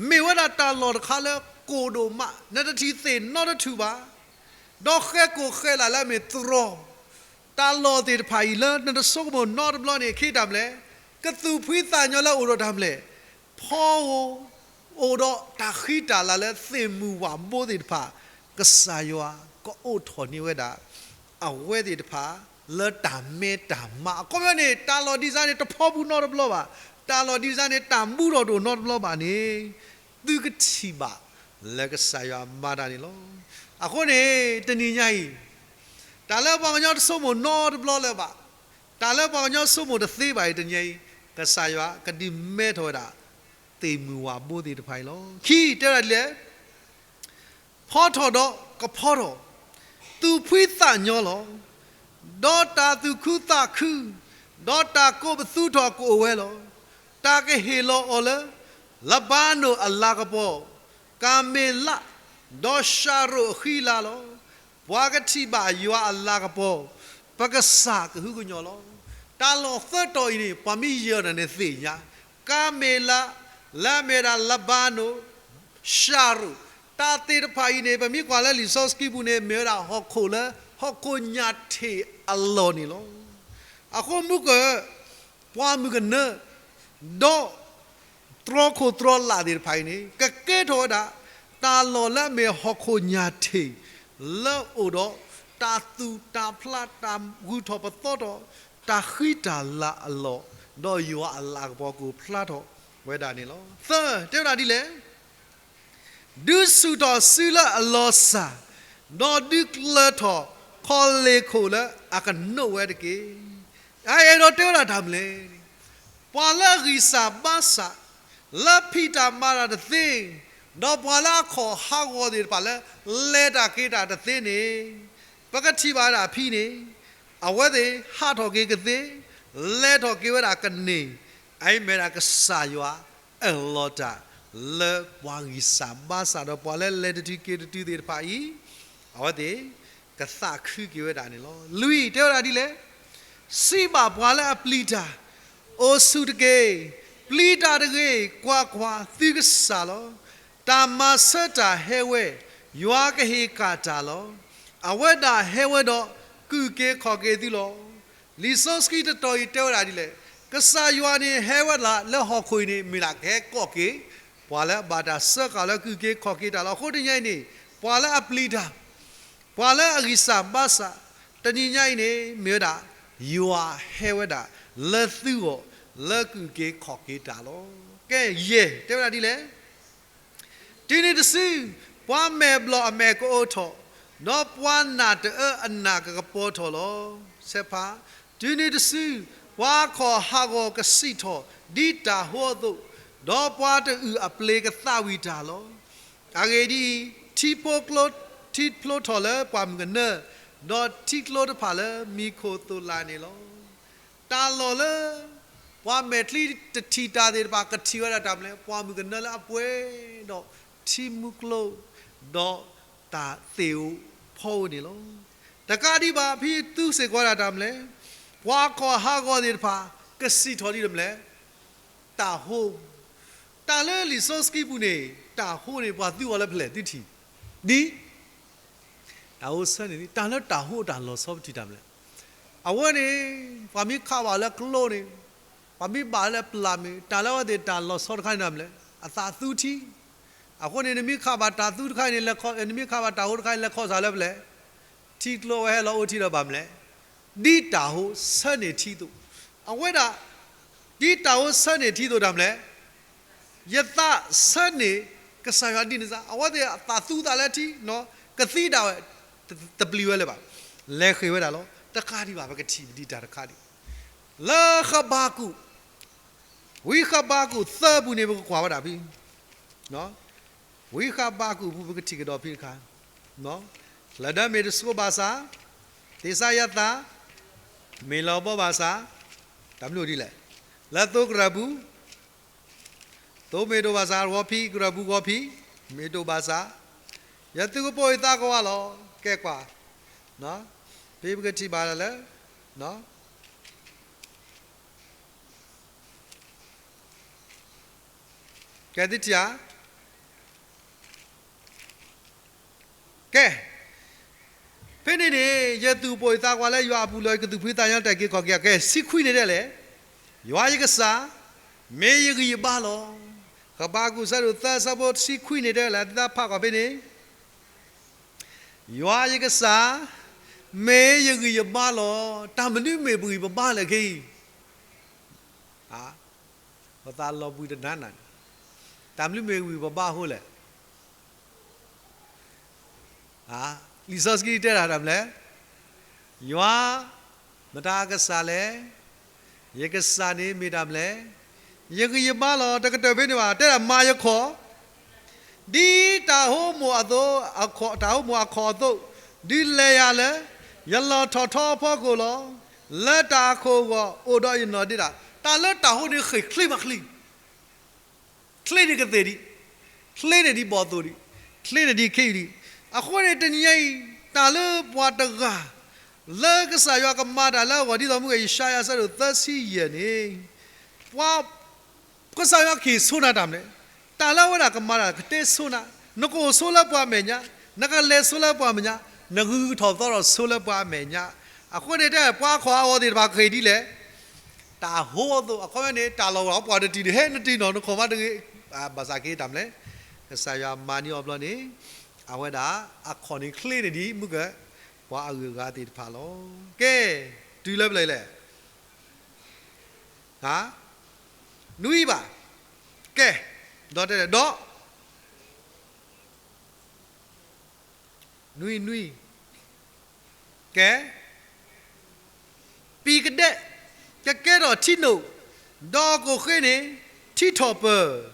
မ့ၢ်ဝဲဒၣ်တၢ်လီၢ်တခါလၢကိၢ်ဒိၣ်မး, နတထံၣ်သ့ၣ်နီတထူၣ်ဘၣ်. ဒီးဃဲၤခိၣ်ဃဲၤလးလၢအမ့ၢ်သရီ, တၢ်လီၢ်သ့ၣ်တဖၣ်အံၤလၢနတဆိကမိၣ်နီတဘျီန့ၣ် အခ့တၢ်မလဲၣ်, ကသူၣ်ဖှံသးညီလၢအိၣ်ဒီးတၢ်မလဲၣ်, ဖီဧိၤ, အိၣ်ဒီးတၢ်ဃံတၢ်လၤလၢသ့ၣ်မုၢ်ဝၣ်ဘိသ့ၣ်တဖၣ်, ကစၢ်ယွၤကအိးထီၣ်န့ၢ်ဝဲဒၣ် အဝဲသ့ၣ်တဖၣ် လၢတၢ်မဲတၢ်မါ, အခီပညီန့ၣ် တၢ်လီၢ်ဒ်စါန့ၣ် တဖီပူၤနီတဘျီဘၣ်, တၢ်လီၢ်ဒ်စါန့ၣ် တၢ်မူထီၣ်တအိၣ်နီတဘျီဘၣ်န့ၣ်, သုကထံၣ်ဘၣ်လၢကစၢ်ယွၤမၤတၢ်န့ၣ်လီၤ. အဃိန့ၣ် တနံၤညါအံၤ တၢ်လၢပှၤကညီတဆိကမိၣ်နီတဘျီလၢၤဘၣ်, တၢ်လၢပှၤကညီဆိကမိၣ်တသ့ဘၣ်အံၤ တနံၤညါအံၤ ကစၢ်ယွၤကဒုးမဲထီၣ်ဝဲဒၣ် သ့ၣ်မုၢ်ဝၣ်ဘိသ့ၣ်တဖၣ်အံၤလီၤ. ခံ, တဲဝဲဒၣ်ဒ်လဲၣ်, ဖီထီၣ်ဒီးကဖီထီၣ်, သူၣ်ဖှံသးညီလီၤ. ဒီးတၢ်သူၣ်ခုသးခု, ဒီးတၢ်ကိးပသူထီၣ်ကအိၣ်ဝဲလီၤ. တၢ်ကဟ့ၣ်လီၤအီၤလၢ လဘါနိၣ်အလၤကပီၤ, ကၤမ့လး, ဒီးၡၤရိၣ်အဃံအလၤလီၤ. ပှၤကထံၣ်ဘၣ်ယွၤအလၤကပီၤ, ပကစၢ်ကဟုကညီၢ်လီၤ. တၢ်လီၢ်သၢတီၤအံၤန့ၣ် ပှၤမ့ၢ်ယၢၤတၢ်န့ၣ်သ့ၣ်ညါ, ကၤမ့လး, လၢအမ့ၢ်ဝဲဒၣ်လဘါနိၣ်, ၡၤရိၣ်, တၢ်သ့ၣ်တဖၣ်အံၤန့ၣ် ပမ့ၢ်ကွၢ်လၢလံာ်စီဆှံပူၤန့ၣ် မ့ၢ်ဝဲဒၣ်ဟီၣ်ခိၣ်လၢ ဟီၣ်ခိၣ်ညၣ်ထ့ၣ်အလီၢ်န့ၣ်လီၤ. အဃိမုၢ်ကၢၢ် ပှၤမုၢ်ကနၢ ဒီး တြီခိၣ်တြီလာ်သ့ၣ်တဖၣ်အံၤန့ၣ် ကကဲထီၣ်ဝဲဒၣ် တၢ်လီၢ်လၢအမ့ၢ်ဟီၣ်ခိၣ်ညၣ်ထံး လၢအိၣ်ဒီး တၢ်သူၣ်တၢ်ဖျး တၢ်ဂုၤထီၣ်ပသီထီၣ် တၢ်ဃံတၢ်လၤအလီၢ်, ဒီးယွၤအလၤကပီၤကအိၣ်ဖျါထီၣ်ဝဲဒၣ်န့ၣ်လီၤ. သၢ, တဲဝဲဒၣ်ဒ်လဲၣ် ဒုးဆူၣ်ထီၣ်စုလၢအလီၤစၢ်, ဒီးဒုးကျၢၤထီၣ်ခီၣ်လ့ၣ်ခိၣ်လၢအကနိးဝဲတက့ၢ်. အအဲၣ်ဒိးတဲဝဲဒၣ်တၢ်မနုၤလဲၣ်, ပှၤလၢအဂံၢ်စၢ်ဘါစၢ်, လၢဖံးတၢ်မၤတၢ်တသ့, ဒီးပှၤလၢအခီၣ်ဟးဂီၤသ့ၣ်တဖၣ်လၢ လဲၤတၢ်က့ၤတၢ်တသ့န့ၣ်, ပကထံၣ်ဘၣ်ဝဲဒၣ်ဖဲန့ၣ်, အဝဲသ့ၣ်ဟးထီၣ်က့ၤကသ့, လဲၤထီၣ်က့ၤဝဲဒၣ်ကန့ၢ်, အအံၤမ့ၢ်ဒၣ်ကစၢ်ယွၤအလီၤတၢ် လၢပှၤဂံၢ်စၢ်ဘါစၢ်ဒီးပှၤလၢလဲၤတတုၤက့ၤတတုၤသ့ၣ်တဖၣ်အံၤ, အဝဲသ့ၣ်ကသးခုက့ၤဝဲဒၣ်န့ၣ်လီၤ. လွံၢ်, တဲဝဲဒၣ်ဒ်လဲၣ်, စံးဘၣ်ပှၤလၢအပျံၤတၢ်, အိၣ်ဆူၣ်တက့ၢ်, ပျံၤတၢ်တဂ့ၤ, ကွၢ်ကွၢ်, သုကစၢ်လီၤ. တၢ်မၤဆၢတၢ်ဟဲဝဲ, ယွၤကဟ့ၣ်ကၣ်တၢ်လီၤ. အဝဲဒၣ်ဟဲဝဲဒီးကုၢ်က့ၤခီၣ်က့ၤသုလီၤ. လံာ်စီဆှံတတီၤအံၤတဲဝဲဒၣ်ဒ်လဲၣ်, ကစၢ်ယွၤန့ၣ်ဟဲဝဲဒၣ်လၢဟီၣ်ခိၣ်အံၤန့ၣ် မ့ၢ်ဒၣ်ကဟဲကိးက့ၤ ပှၤလၢအဘၣ်တၢ်စၢဃာ်လၢကုၢ်က့ၤခီၣ်က့ၤတၢ်လီၤ. အဃိတနံၤညါအံၤန့ၣ် ပှၤလၢအပျံၤတၢ်, ပှၤလၢအဂံၢ်စၢ်ဘါစၢ်, တနံၤညါအံၤန့ၣ် မ့ၢ်ဝဲဒၣ် ယွၤဟဲဝဲဒၣ်လၢသုဂီၢ် လၢကုၢ်က့ၤခီၣ်က့ၤတၢ်လီၤ. ကဲ ယဲၢ်, တဲဝဲဒၣ်ဒ်လဲၣ် တုၤနုၤတစု ပှၤမဲာ်ဘျီၣ်အမဲာ်ကအိးထီၣ်, ဒီးပှၤနၢ်တအၢအနၢ်ကကပီၤထီၣ်လီၤ. ဆဲးဖး, တုၤနုၤတစု ပှၤခီၣ်ဟးဂီၤကစံၣ်ထီၣ်ဒ်တၢ်ဟိအသိး, ဒီးပှၤတအုၢ်အပျ့ၤကသးဝံၣ်တၢ်လီၤ. အဂ့ၢ်ဒ်အံၤ, ထံဖျိထီၣ်လၢပှၢ်မုၢ်ကနၢ, ဒီးထံကျိတဖၣ်လၢမံၤခိၣ်သိၣ်လၢ်န့ၣ်လီၤ. တၢ်လီၢ်လၢ ပှၤမဲာ်ချံတထံၣ်တၢ်သ့ၣ်တဖၣ် ကထံၣ်ဝဲဒၣ်တၢ်မနုၤလဲၣ်, ပှၢ်မုၢ်ကနၢလၢအပှဲၤဒီးထံမူကျိ, ဒီးတၢ်သ့ၣ်ဧိၤဖီဧိၤန့ၣ်လီၤ. တကးဒံးဘၣ် ဖဲသုစ့ၢ်ကီးဒၣ်တၢ်မနုၤလဲၣ်, ပှၤခီၣ်ဟးဂီၤသ့ၣ်တဖၣ် ကစံၣ်ထီၣ်ဒ်တၢ်မနုၤလဲၣ်, တၢ်ဟိ, တၢ်လၢလံာ်စီဆှံပူၤန့ၣ် တၢ်ဟိန့ၣ် ပှၤသူအီၤလၢဖဲလဲၣ် သုထံၣ်, ဒ် တၢ်ဟိဆၢန့ၣ် တၢ်လၢတၢ်ဟိအတၢ်လီၤဆီပထံၣ်တၢ်မနုၤလဲၣ်. အဝဲန့ၣ် ပှၤမ့ၢ်ခးဘၣ်လၢကျိန့ၣ်, ပှၤမ့ၢ်ဘၣ်လၢပျၢ်မ့ၢ် တၢ်လၢအဝဲသ့ၣ်တၢ်လီၤဆီတခါန့ၣ်တၢ်မနုၤလဲၣ်, အသးသူထံ. အဃိန့ၣ် နမ့ၢ်ခးဘၣ်တၢ်သူတခါအံၤန့ၣ် လဲၤခီ, နမ့ၢ်ခးဘၣ်တၢ်ဟိတခါအံၤ လဲၤခီၣ်စးလၢဖဲလဲၣ်, ထံကျိဝဲဟဲလီၤအိၣ်ထံဒီးဘၣ်မနုၤလဲၣ်, ဒ်တၢ်ဟိဆၢန့ၢ်ထံသိး. အဝဲဒၣ် ဒ်တၢ်ဟိဆၢန့ၢ်ထံသိးတၢ်မနုၤလဲၣ်, ယသးဆၢန့ၢ်ကစၢ်ယွၤဒ်န့ၣ်စ့ၢ်, အဝဲသ့ၣ်အသးသူသးလၢထံ, ကသံဒၣ်ဝဲ, တပျံၤဝဲလၢၤဘၣ်, လဲၤဃ့ၢ်ဝဲဒၣ်လီၤ. တကးဒံးဘၣ် ပကထံၣ်ဒ်တၢ်တခါဒံး လၢဃဘးကူာ်, ဝံဃဘးကူာ်သၢပူၤန့ၣ် ပကကွၢ်ဝဲဒၣ်ဖဲ ဝံဃဘးကူာ်ပူၤ ပကထံၣ်ကဒီးဖဲတခါ, လၢဒၢမ့ၢ်တဆိဘၣ်ဆၣ်, သ့ၣ်စါယသး, မ့ၢ်လီၤဘီဘၣ်ဆၣ်, တၢ်မနုၤဒ်လဲၣ်, လၢသိကရၢၢ်ပူၤ သိမ့ၢ်တအိၣ်ဘၣ်ဆၣ် ဂီၤဖံး, ကရၢၢ်ပူၤဂီၤဖံး, မ့ၢ်တအိၣ်ဘၣ်ဆၣ်, ယသုးကပိာ်ယသးကဝးလီၤ. ကဲကွၢ်, ဖဲပကထံၣ်ဘၣ်လၢ ကဲသုထံၣ်ဧါ. ကဲ, ဖဲန့ၣ်န့ၣ် ယသုးကပိာ်ယသးကဝးလၢယွၤအပူၤလီၤ, ယကသူၣ်ဖှံသးညီလၢတၢ်က့ၤခီၣ်က့ၤအကဲ, ဆံခွံန့ၣ်ဒ်လဲၣ်, ယွၤယကစၢ်, မ့ၢ်ယဂံၢ်ယဘါလီၤ. ဃဘးကူာ်အဆၢဒိၣ်သၢအဆၢဖိဆံခွံန့ၣ်ဒ်လဲၣ်, သုသးဖးကွၢ်ဖဲန့ၣ် ယွၤယကစၢ်, မ့ၢ်ယဂံၢ်ယဘါလီၤ. တၢ်မနုၤမ့ၢ်ပဂံၢ်ပဘါလဲၣ်ခဲအံၤ, ပသးလီၤဘှံးတနၤနၤ, တၢ်မနုၤမ့ၢ်ဂံၢ်ပဘါအဃိလဲၣ်. လံာ်စီဆှံတဲဒၣ်တၢ်မနုၤလဲၣ်, ယွၤ, မတၤကစၢ်လဲၣ်, ယကစၢ်န့ၣ်မ့ၢ်တၢ်မနုၤလဲၣ်, ယဂံၢ်ယဘါလီၤ. တကတၢၢ်ဖဲန့ၣ်ဘၣ်, တဲဒၣ်မၤယခီၣ် ဒ်တၢ်ဟိမိၣ်အသိး, တၢ်ဟိမိၣ်အခီၣ်အသိး, ဒုးလဲၤယၤလၢ ယလီၢ်ထီၣ်ထီအဖီခိၣ်လီၤ. လၢတၢ်အခိၣ်အဂီၢ်အိၣ်ဒီးယနီၢ်ဒ့ဒၣ်, တၢ်လၢတၢ်ဟိန့ၣ်ဃ့ၢ်ချ့မးချ့, ချ့န့ၢ်ကသ့ၣ်ဒံး, ချ့န့ၢ်ဒံးဘီၣ်သိၣ်ဒံး, ချ့န့ၢ်ဒံးခ့ယုၢ်ဒံး. အဃိန့ၣ်တနံၤညါအံၤ, တၢ်လၢပှၤတဂၤ လၢကစၢ်ယွၤကမၤတၢ်လၢအဂီၢ် ဒ်သိးမုၢ်ဂီၤ ယၡါယၤအဆၢဒိၣ်သၢဆံယဲၢ်န့ၣ်, ပှၤ ကစၢ်ယွၤကဟ့ၣ်ဆိနၤတၢ်မနုၤလဲၣ်, တၢ်လၢအဝဲဒၣ်ကမၤတၢ်ကတဲဆိနၤ, နကအိၣ်ဆိလၢပှၤအမဲာ်ညါ, နကလဲၤဆိလၢပှၤအမဲာ်ညါ, နဂုာ်ထီၣ်သီထီၣ်ဆိလၢပှၤအမဲာ်ညါ, အဃိန့ၣ်တဲ ပှၤအခီၣ်အဂီၤသ့ၣ်တဖၣ်ဃ့ၢ်ဒ်လဲၣ်, တၢ်ဟိအသိး အခီပညီန့ၣ် တၢ်လီၢ်ဝဲပှၤတတံၤန့ၣ် ဟဲနတံၤနီၤ နခီၣ်မးတဂ့ၤ, ဘၣ်ဆၣ်က့တၢ်မနုၤလဲၣ်, ကစၢ်ယွၤမၤန့ၢ်အီၤဘျီန့ၣ် အဝဲဒၣ် အခီၣ်န့ၣ်ချ့န့ၢ်ဒံး မုၢ်က ပှၤအဂုၤအဂၤသ့ၣ်တဖၣ်လီၤ. ကဲ, တုၤလၢပျၢၤလဲၣ်, နွံဘၣ်, ကဲ, ဒီးတဲဒီး နွံနွံ, ကဲ, ပံၤကဒဲး ကကဲထီၣ်ထံနိာ်, ဒီးဟီၣ်ခိၣ်ဃ့န့ၣ် ထံထီၣ်ပၢၤ,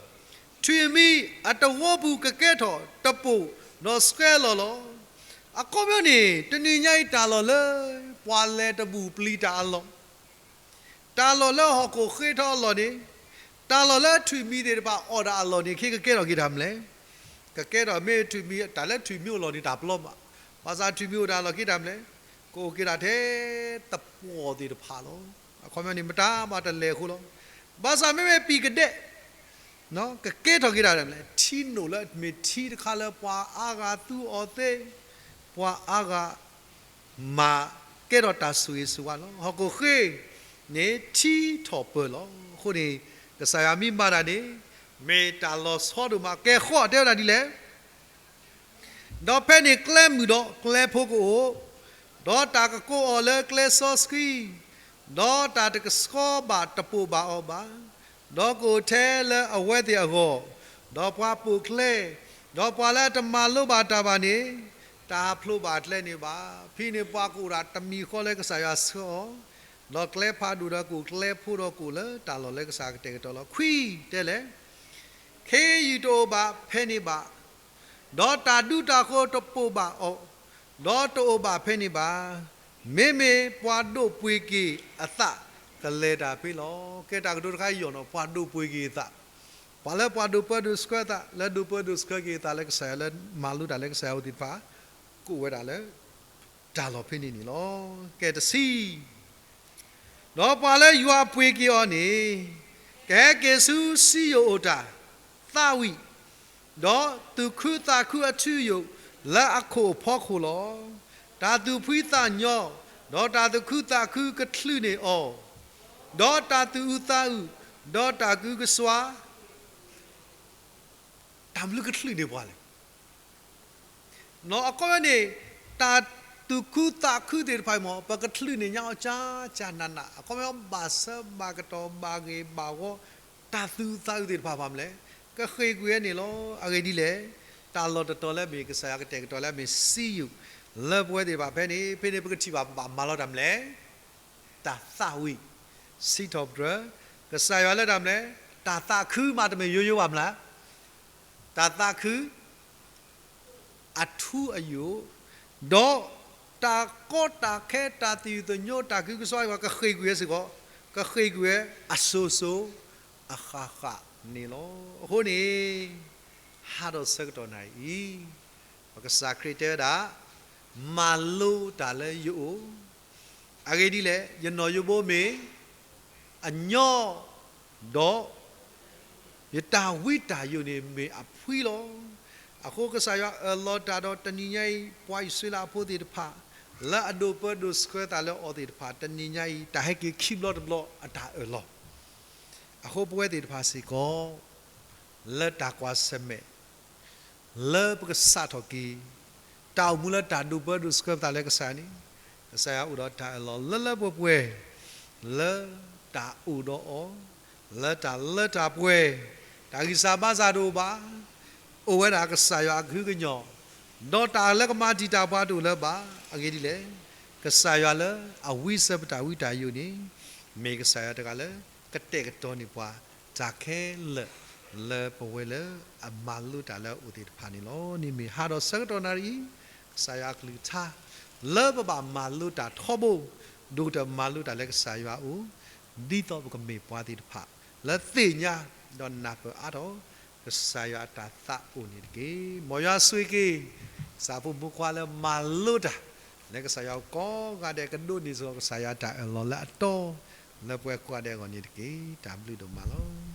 ထွံၣ်မံၤအတဝီပူၤကကဲထီၣ်တပိာ်, ဒီးဆှဲလီၤလီၤ. အခီပညီန့ၣ် တနံၤညါအံၤတၢ်လီၢ်လၢ ပှၤလဲၤတဘူၣ်ပျံၤတၢ်အလီၢ် တၢ်လီၢ်လၢဟီၣ်ခိၣ်ဃ့ထီၣ်အလီၢ်န့ၣ်, တၢ်လီၢ်လၢထွံၣ်မံၤသ့ၣ်တဖၣ်အီၣ်ဒၣ်အလီၢ်န့ၣ် ခဲကကဲထီၣ်က့ၤတၢ်မနုၤလဲၣ်. ကကဲထီၣ်မ့ၢ်ထွံၣ်မံၤ တၢ်လၢထွံၣ်မံၤအိၣ်လီၢ်န့ၣ် တၢ်ပျီမး, ဘၣ်ဆၣ်ထွံၣ်မံၤအိၣ်ဒၣ်အလီၢ်က့တၢ်မနုၤလဲၣ်, ကအိၣ်က့ၤဒၣ်ထဲသပှၢ်သ့ၣ်တဖၣ်လီၤ. အခီပညီန့ၣ် မတၤမးတလဲၤအဃိလီၤ. ဘၣ်ဆၣ်မ့မ့ၢ်ပံၤကဒဲး ကကဲထီၣ်က့ၤတၢ်မနုၤလဲၣ်, ထံနိာ်လၢမ့ၢ်ထံတခါလၢပှၤအါဂၤသူအီၤသ့, ပှၤအါဂၤ မၤကဲထီၣ်တၢ်ဆိၣ်ဂ့ၤဆိၣ်ဝါလီၤ. ဟီၣ်ခိၣ်ဃ့န့ၣ်ထံထီၣ်ပၢၤလီၤ. အဃိန့ၣ် ကစၢ်ယွၤမ့ၢ်မၤတၢ်န့ၣ် မ့ၢ်တၢ်လီၤဆီဒိၣ်မး. ကဲဃီတဲဝဲဒၣ်ဒ်လဲၣ်, ဒီးဖဲန့ၣ်ကျဲမုာ်ဒီးကျဲဖိကအိၣ်, ဒီးတၢ်ကကိးအီၤလၢကျဲစီဆှံ, ဒီးတၢ်တကဆှီဘၣ်တပိာ်ဘၣ်အီၤဘၣ်. ဒီးကအိၣ်ထဲလၢအဝဲသ့ၣ်အဂီၢ်, ဒီးပှၤပိာ်ကျဲ, ဒီးပှၤလၢအတမၤလိဘၣ်တၢ်ဘၣ်န့ၣ် တၢ်ဖျိဘၣ်ကျဲန့ၣ်ဘၣ်. ဖဲန့ၣ်ပှၤကအိၣ်ဒၣ်တမံၤဃီလၢကစၢ်ယွၤဆှၢအီၤ, ဒီးကျဲဖးဒိၣ်ဒီးကအိၣ်ကျဲဖိဒီးကအိၣ်လၢတၢ်လီၢ်လၢကစၢ်ကတဲာ်ကတီၤလီၤ. ခွံတဲလဲၣ်, ခ့ယုၢ်တအိၣ်ဘၣ်ဖဲန့ၣ်ဘၣ်, ဒီးတၢ်ဒူတၢ်ဃိၤတပိာ်ဘၣ်အီၤ, ဒီးတအိၣ်ဘၣ်ဖဲန့ၣ်ဘၣ်. မ့မ့ၢ်ပှၤဒိးပှ့ၤက့ၤအသးကလဲၤတၢ်ဖဲလီၤ. ကဲတၢ်ကတိၤတခါအံၤနီၤ, ပှၤဒိးပှ့ၤက့ၤအသး, ပှၤလၢပှၤဒိးပၢဒိးဆှၢသး လၢဒိးပၢဒိးဆှၢက့ၤအသးလၢကစၢ်ယွၤလၢမၤလိတၢ်လၢကစၢ်ယွၤအအိၣ်သ့ၣ်တဖၣ် ကအိၣ်ဝဲဒၣ်လၢ တၢ်လီၢ်ဖဲန့ၣ်န့ၣ်လီၤ. ကဲတဆံ, ဒီးပှၤလၢယွၤပှ့ၤက့ၤအီၤန့ၣ် ကဟဲက့ၤဆူစံယိၣ်အိၣ်တၢ်, သးဝံၣ်, ဒီးသူၣ်ခုသးခုအထူအယိာ်လၢအခိၣ်အဖီခိၣ်လီၤ. တၢ်သူၣ်ဖှံသးညီ, ဒီးတၢ်သူၣ်ခုသးခုကချုးန့ၢ်အီၤ, ဒီးတၢ်သူၣ်အုးသးအုး, ဒီးတၢ်ကဟုကစွါ တၢ်မနုၤကချုးန့ၢ်ပှၤလဲၣ်. အခီပညီန့ၣ် တၢ်သူၣ်ခုသးခုသ့ၣ်တဖၣ်မ့ၢ် ပကချုးန့ၢ်ညါအီၤကၢ်ကၢ်နးနး, အခီပညီ ဘၣ်ဆၢဘၣ်ကတီၢ်ဘၣ်ဂ့ၤဘၣ်ဝီ, တၢ်သူၣ်အုးသးအုးသ့ၣ်တဖၣ်ဘၣ်မနုၤလဲၣ်, ကဃ့ၢ်ကွံာ်ဝဲန့ၣ်လီၤ. အဂ့ၢ်ဒ်လဲၣ်, တၢ်လီၢ်တတီၤလၢအမ့ၢ်ကစၢ်ယွၤကတဲာ်ကတီၤလၢအမ့ၢ်စံယိၣ် လၢပဝဲသ့ၣ်တဖၣ်ဖဲန့ၣ်, ဖဲန့ၣ်ပကထံၣ်ဘၣ်ပဘၣ်မၤလီၤတၢ်မနုၤလဲၣ်. တၢ်သးဝံၣ်, စံးထီၣ်ပတြၢၤ ကစၢ်ယွၤလၢတၢ်မနုၤလဲၣ်, တၢ်သးခုမး တမ့ၢ်ယိယိဘၣ်မနုၤလဲၣ်, တၢ်သးခု အထူအယိာ်, ဒီးတၢ်ကီတၢ်ခဲ တၢ်သယုၢ်သညိ တၢ်ကဟုကစွါ ကဃ့ၢ်ကွံာ်ဝဲစ့ၢ်ကီး, ကဃ့ၢ်ကွံာ်ဝဲအစိၤစိၤအဃၣ်ဃၣ်န့ၣ်လီၤ. အဃိန့ၣ် ဟးထီၣ်ဆၢကတီၢ်နၣ်ရံၣ်အံၤ, ပကစၢ်ခရံာ်တဲဝဲဒၣ်, မၤလိတၢ်လၢယအိၣ် အဂ့ၢ်ဒ်လဲၣ်, ယနီၣ်ယိဘိမ့ၢ်အညီ, ဒီးယတၢ်ဝံတၢ်ယိာ်န့ၣ်မ့ၢ်အဖှံလီၤ. အဃိကစၢ်ယွၤအၢၣ်လီၤတၢ်ဒီး တနံၤညါအံၤ ပှၤအံၣ်စရ့လးအဖိသ့ၣ်တဖၣ် လၢအဒိးပၢဒိးဆှၢသးလၢအီၤသ့ၣ်တဖၣ် တနံၤညါအံၤ တၢ်ဟဲက့ၤခံဘျီတဘျီအတၢ်အၢၣ်လီၤ. အဃိပဝဲသ့ၣ်တဖၣ်စ့ၢ်ကီး လၢတၢ်ကွၢ်ဆၢၣ်မဲာ် လၢပကစးထီၣ်က့ၤ တၢ်အိၣ်မူလၢတၢ်ဒိးပၢဒိးဆှၢပသးလၢကစၢ်န့ၣ်, ကစၢ်ယွၤအိၣ်ဒီးတၢ်အၢၣ်လီၤလၢလၢပှဲၤပှဲၤ, လၢတၢ်အိၣ်ဒီးအီၤ, လၢတၢ်လၢတၢ်ပှဲၤ, တၢ်ဂံၢ်စၢ်ဘါစၢ်တအိၣ်ဘၣ်, အိၣ်ဝဲဒၣ်ကစၢ်ယွၤအကဟုကညီၢ်, ဒီးတၢ်လၢကမၤတံာ်တာ်ပှၤတအိၣ်လၢၤဘၣ်. အဂ့ၢ်ဒ်လဲၣ်, ကစၢ်ယွၤလၢအဝံစၢၤပတၢ်ဝံတၢ်ယိာ်န့ၣ်, မ့ၢ်ကစၢ်ယွၤတဂၤလၢ ကတဲာ်ကတီၤန့ၢ်ပှၤ တၢ်ခဲလၢာ်လၢပဝဲလၢအမၤလိတၢ်လၢအအိၣ်သ့ၣ်တဖၣ်န့ၣ်လီၤ. န့ၣ်မ့ၢ်ဟးထီၣ်ဆၢကတီၢ်နၣ်ရံၣ်အံၤ, ကစၢ်ယွၤအကလုၢ်ကထါ လၢပဘၣ်မၤလိတၢ်ထီဘိ, ဒိၣ်ကတၢၢ်မၤလိတၢ်လၢကစၢ်ယွၤအအိၣ်, ဒ်သိးပကမ့ၢ်ပှၤသ့ၣ်တဖၣ် လၢသ့ၣ်ညါဒီးနၢ်ပၢၢ်အါထီၣ် ကစၢ်ယွၤအတၢ်သးအိၣ်န့ၣ်တက့ၢ်. မ်ယွၤဆိၣ်ဂ့ၤက့ၤ ကစၢ်ဖိမုၣ်ဖိခွါလၢမၤလိတၢ် လၢကစၢ်ယွၤအအိၣ်ကိးဂၤဒဲး ကဒိးန့ၢ်စ့ၢ်ကီးကစၢ်ယွၤအတၢ်အၢၣ်လီၤလၢအတီ လၢပှၤကိးဂၤဒဲးအဂီၢ်န့ၣ်တက့ၢ်. တၢ်ဘျုးဒိၣ်မးလီၤ.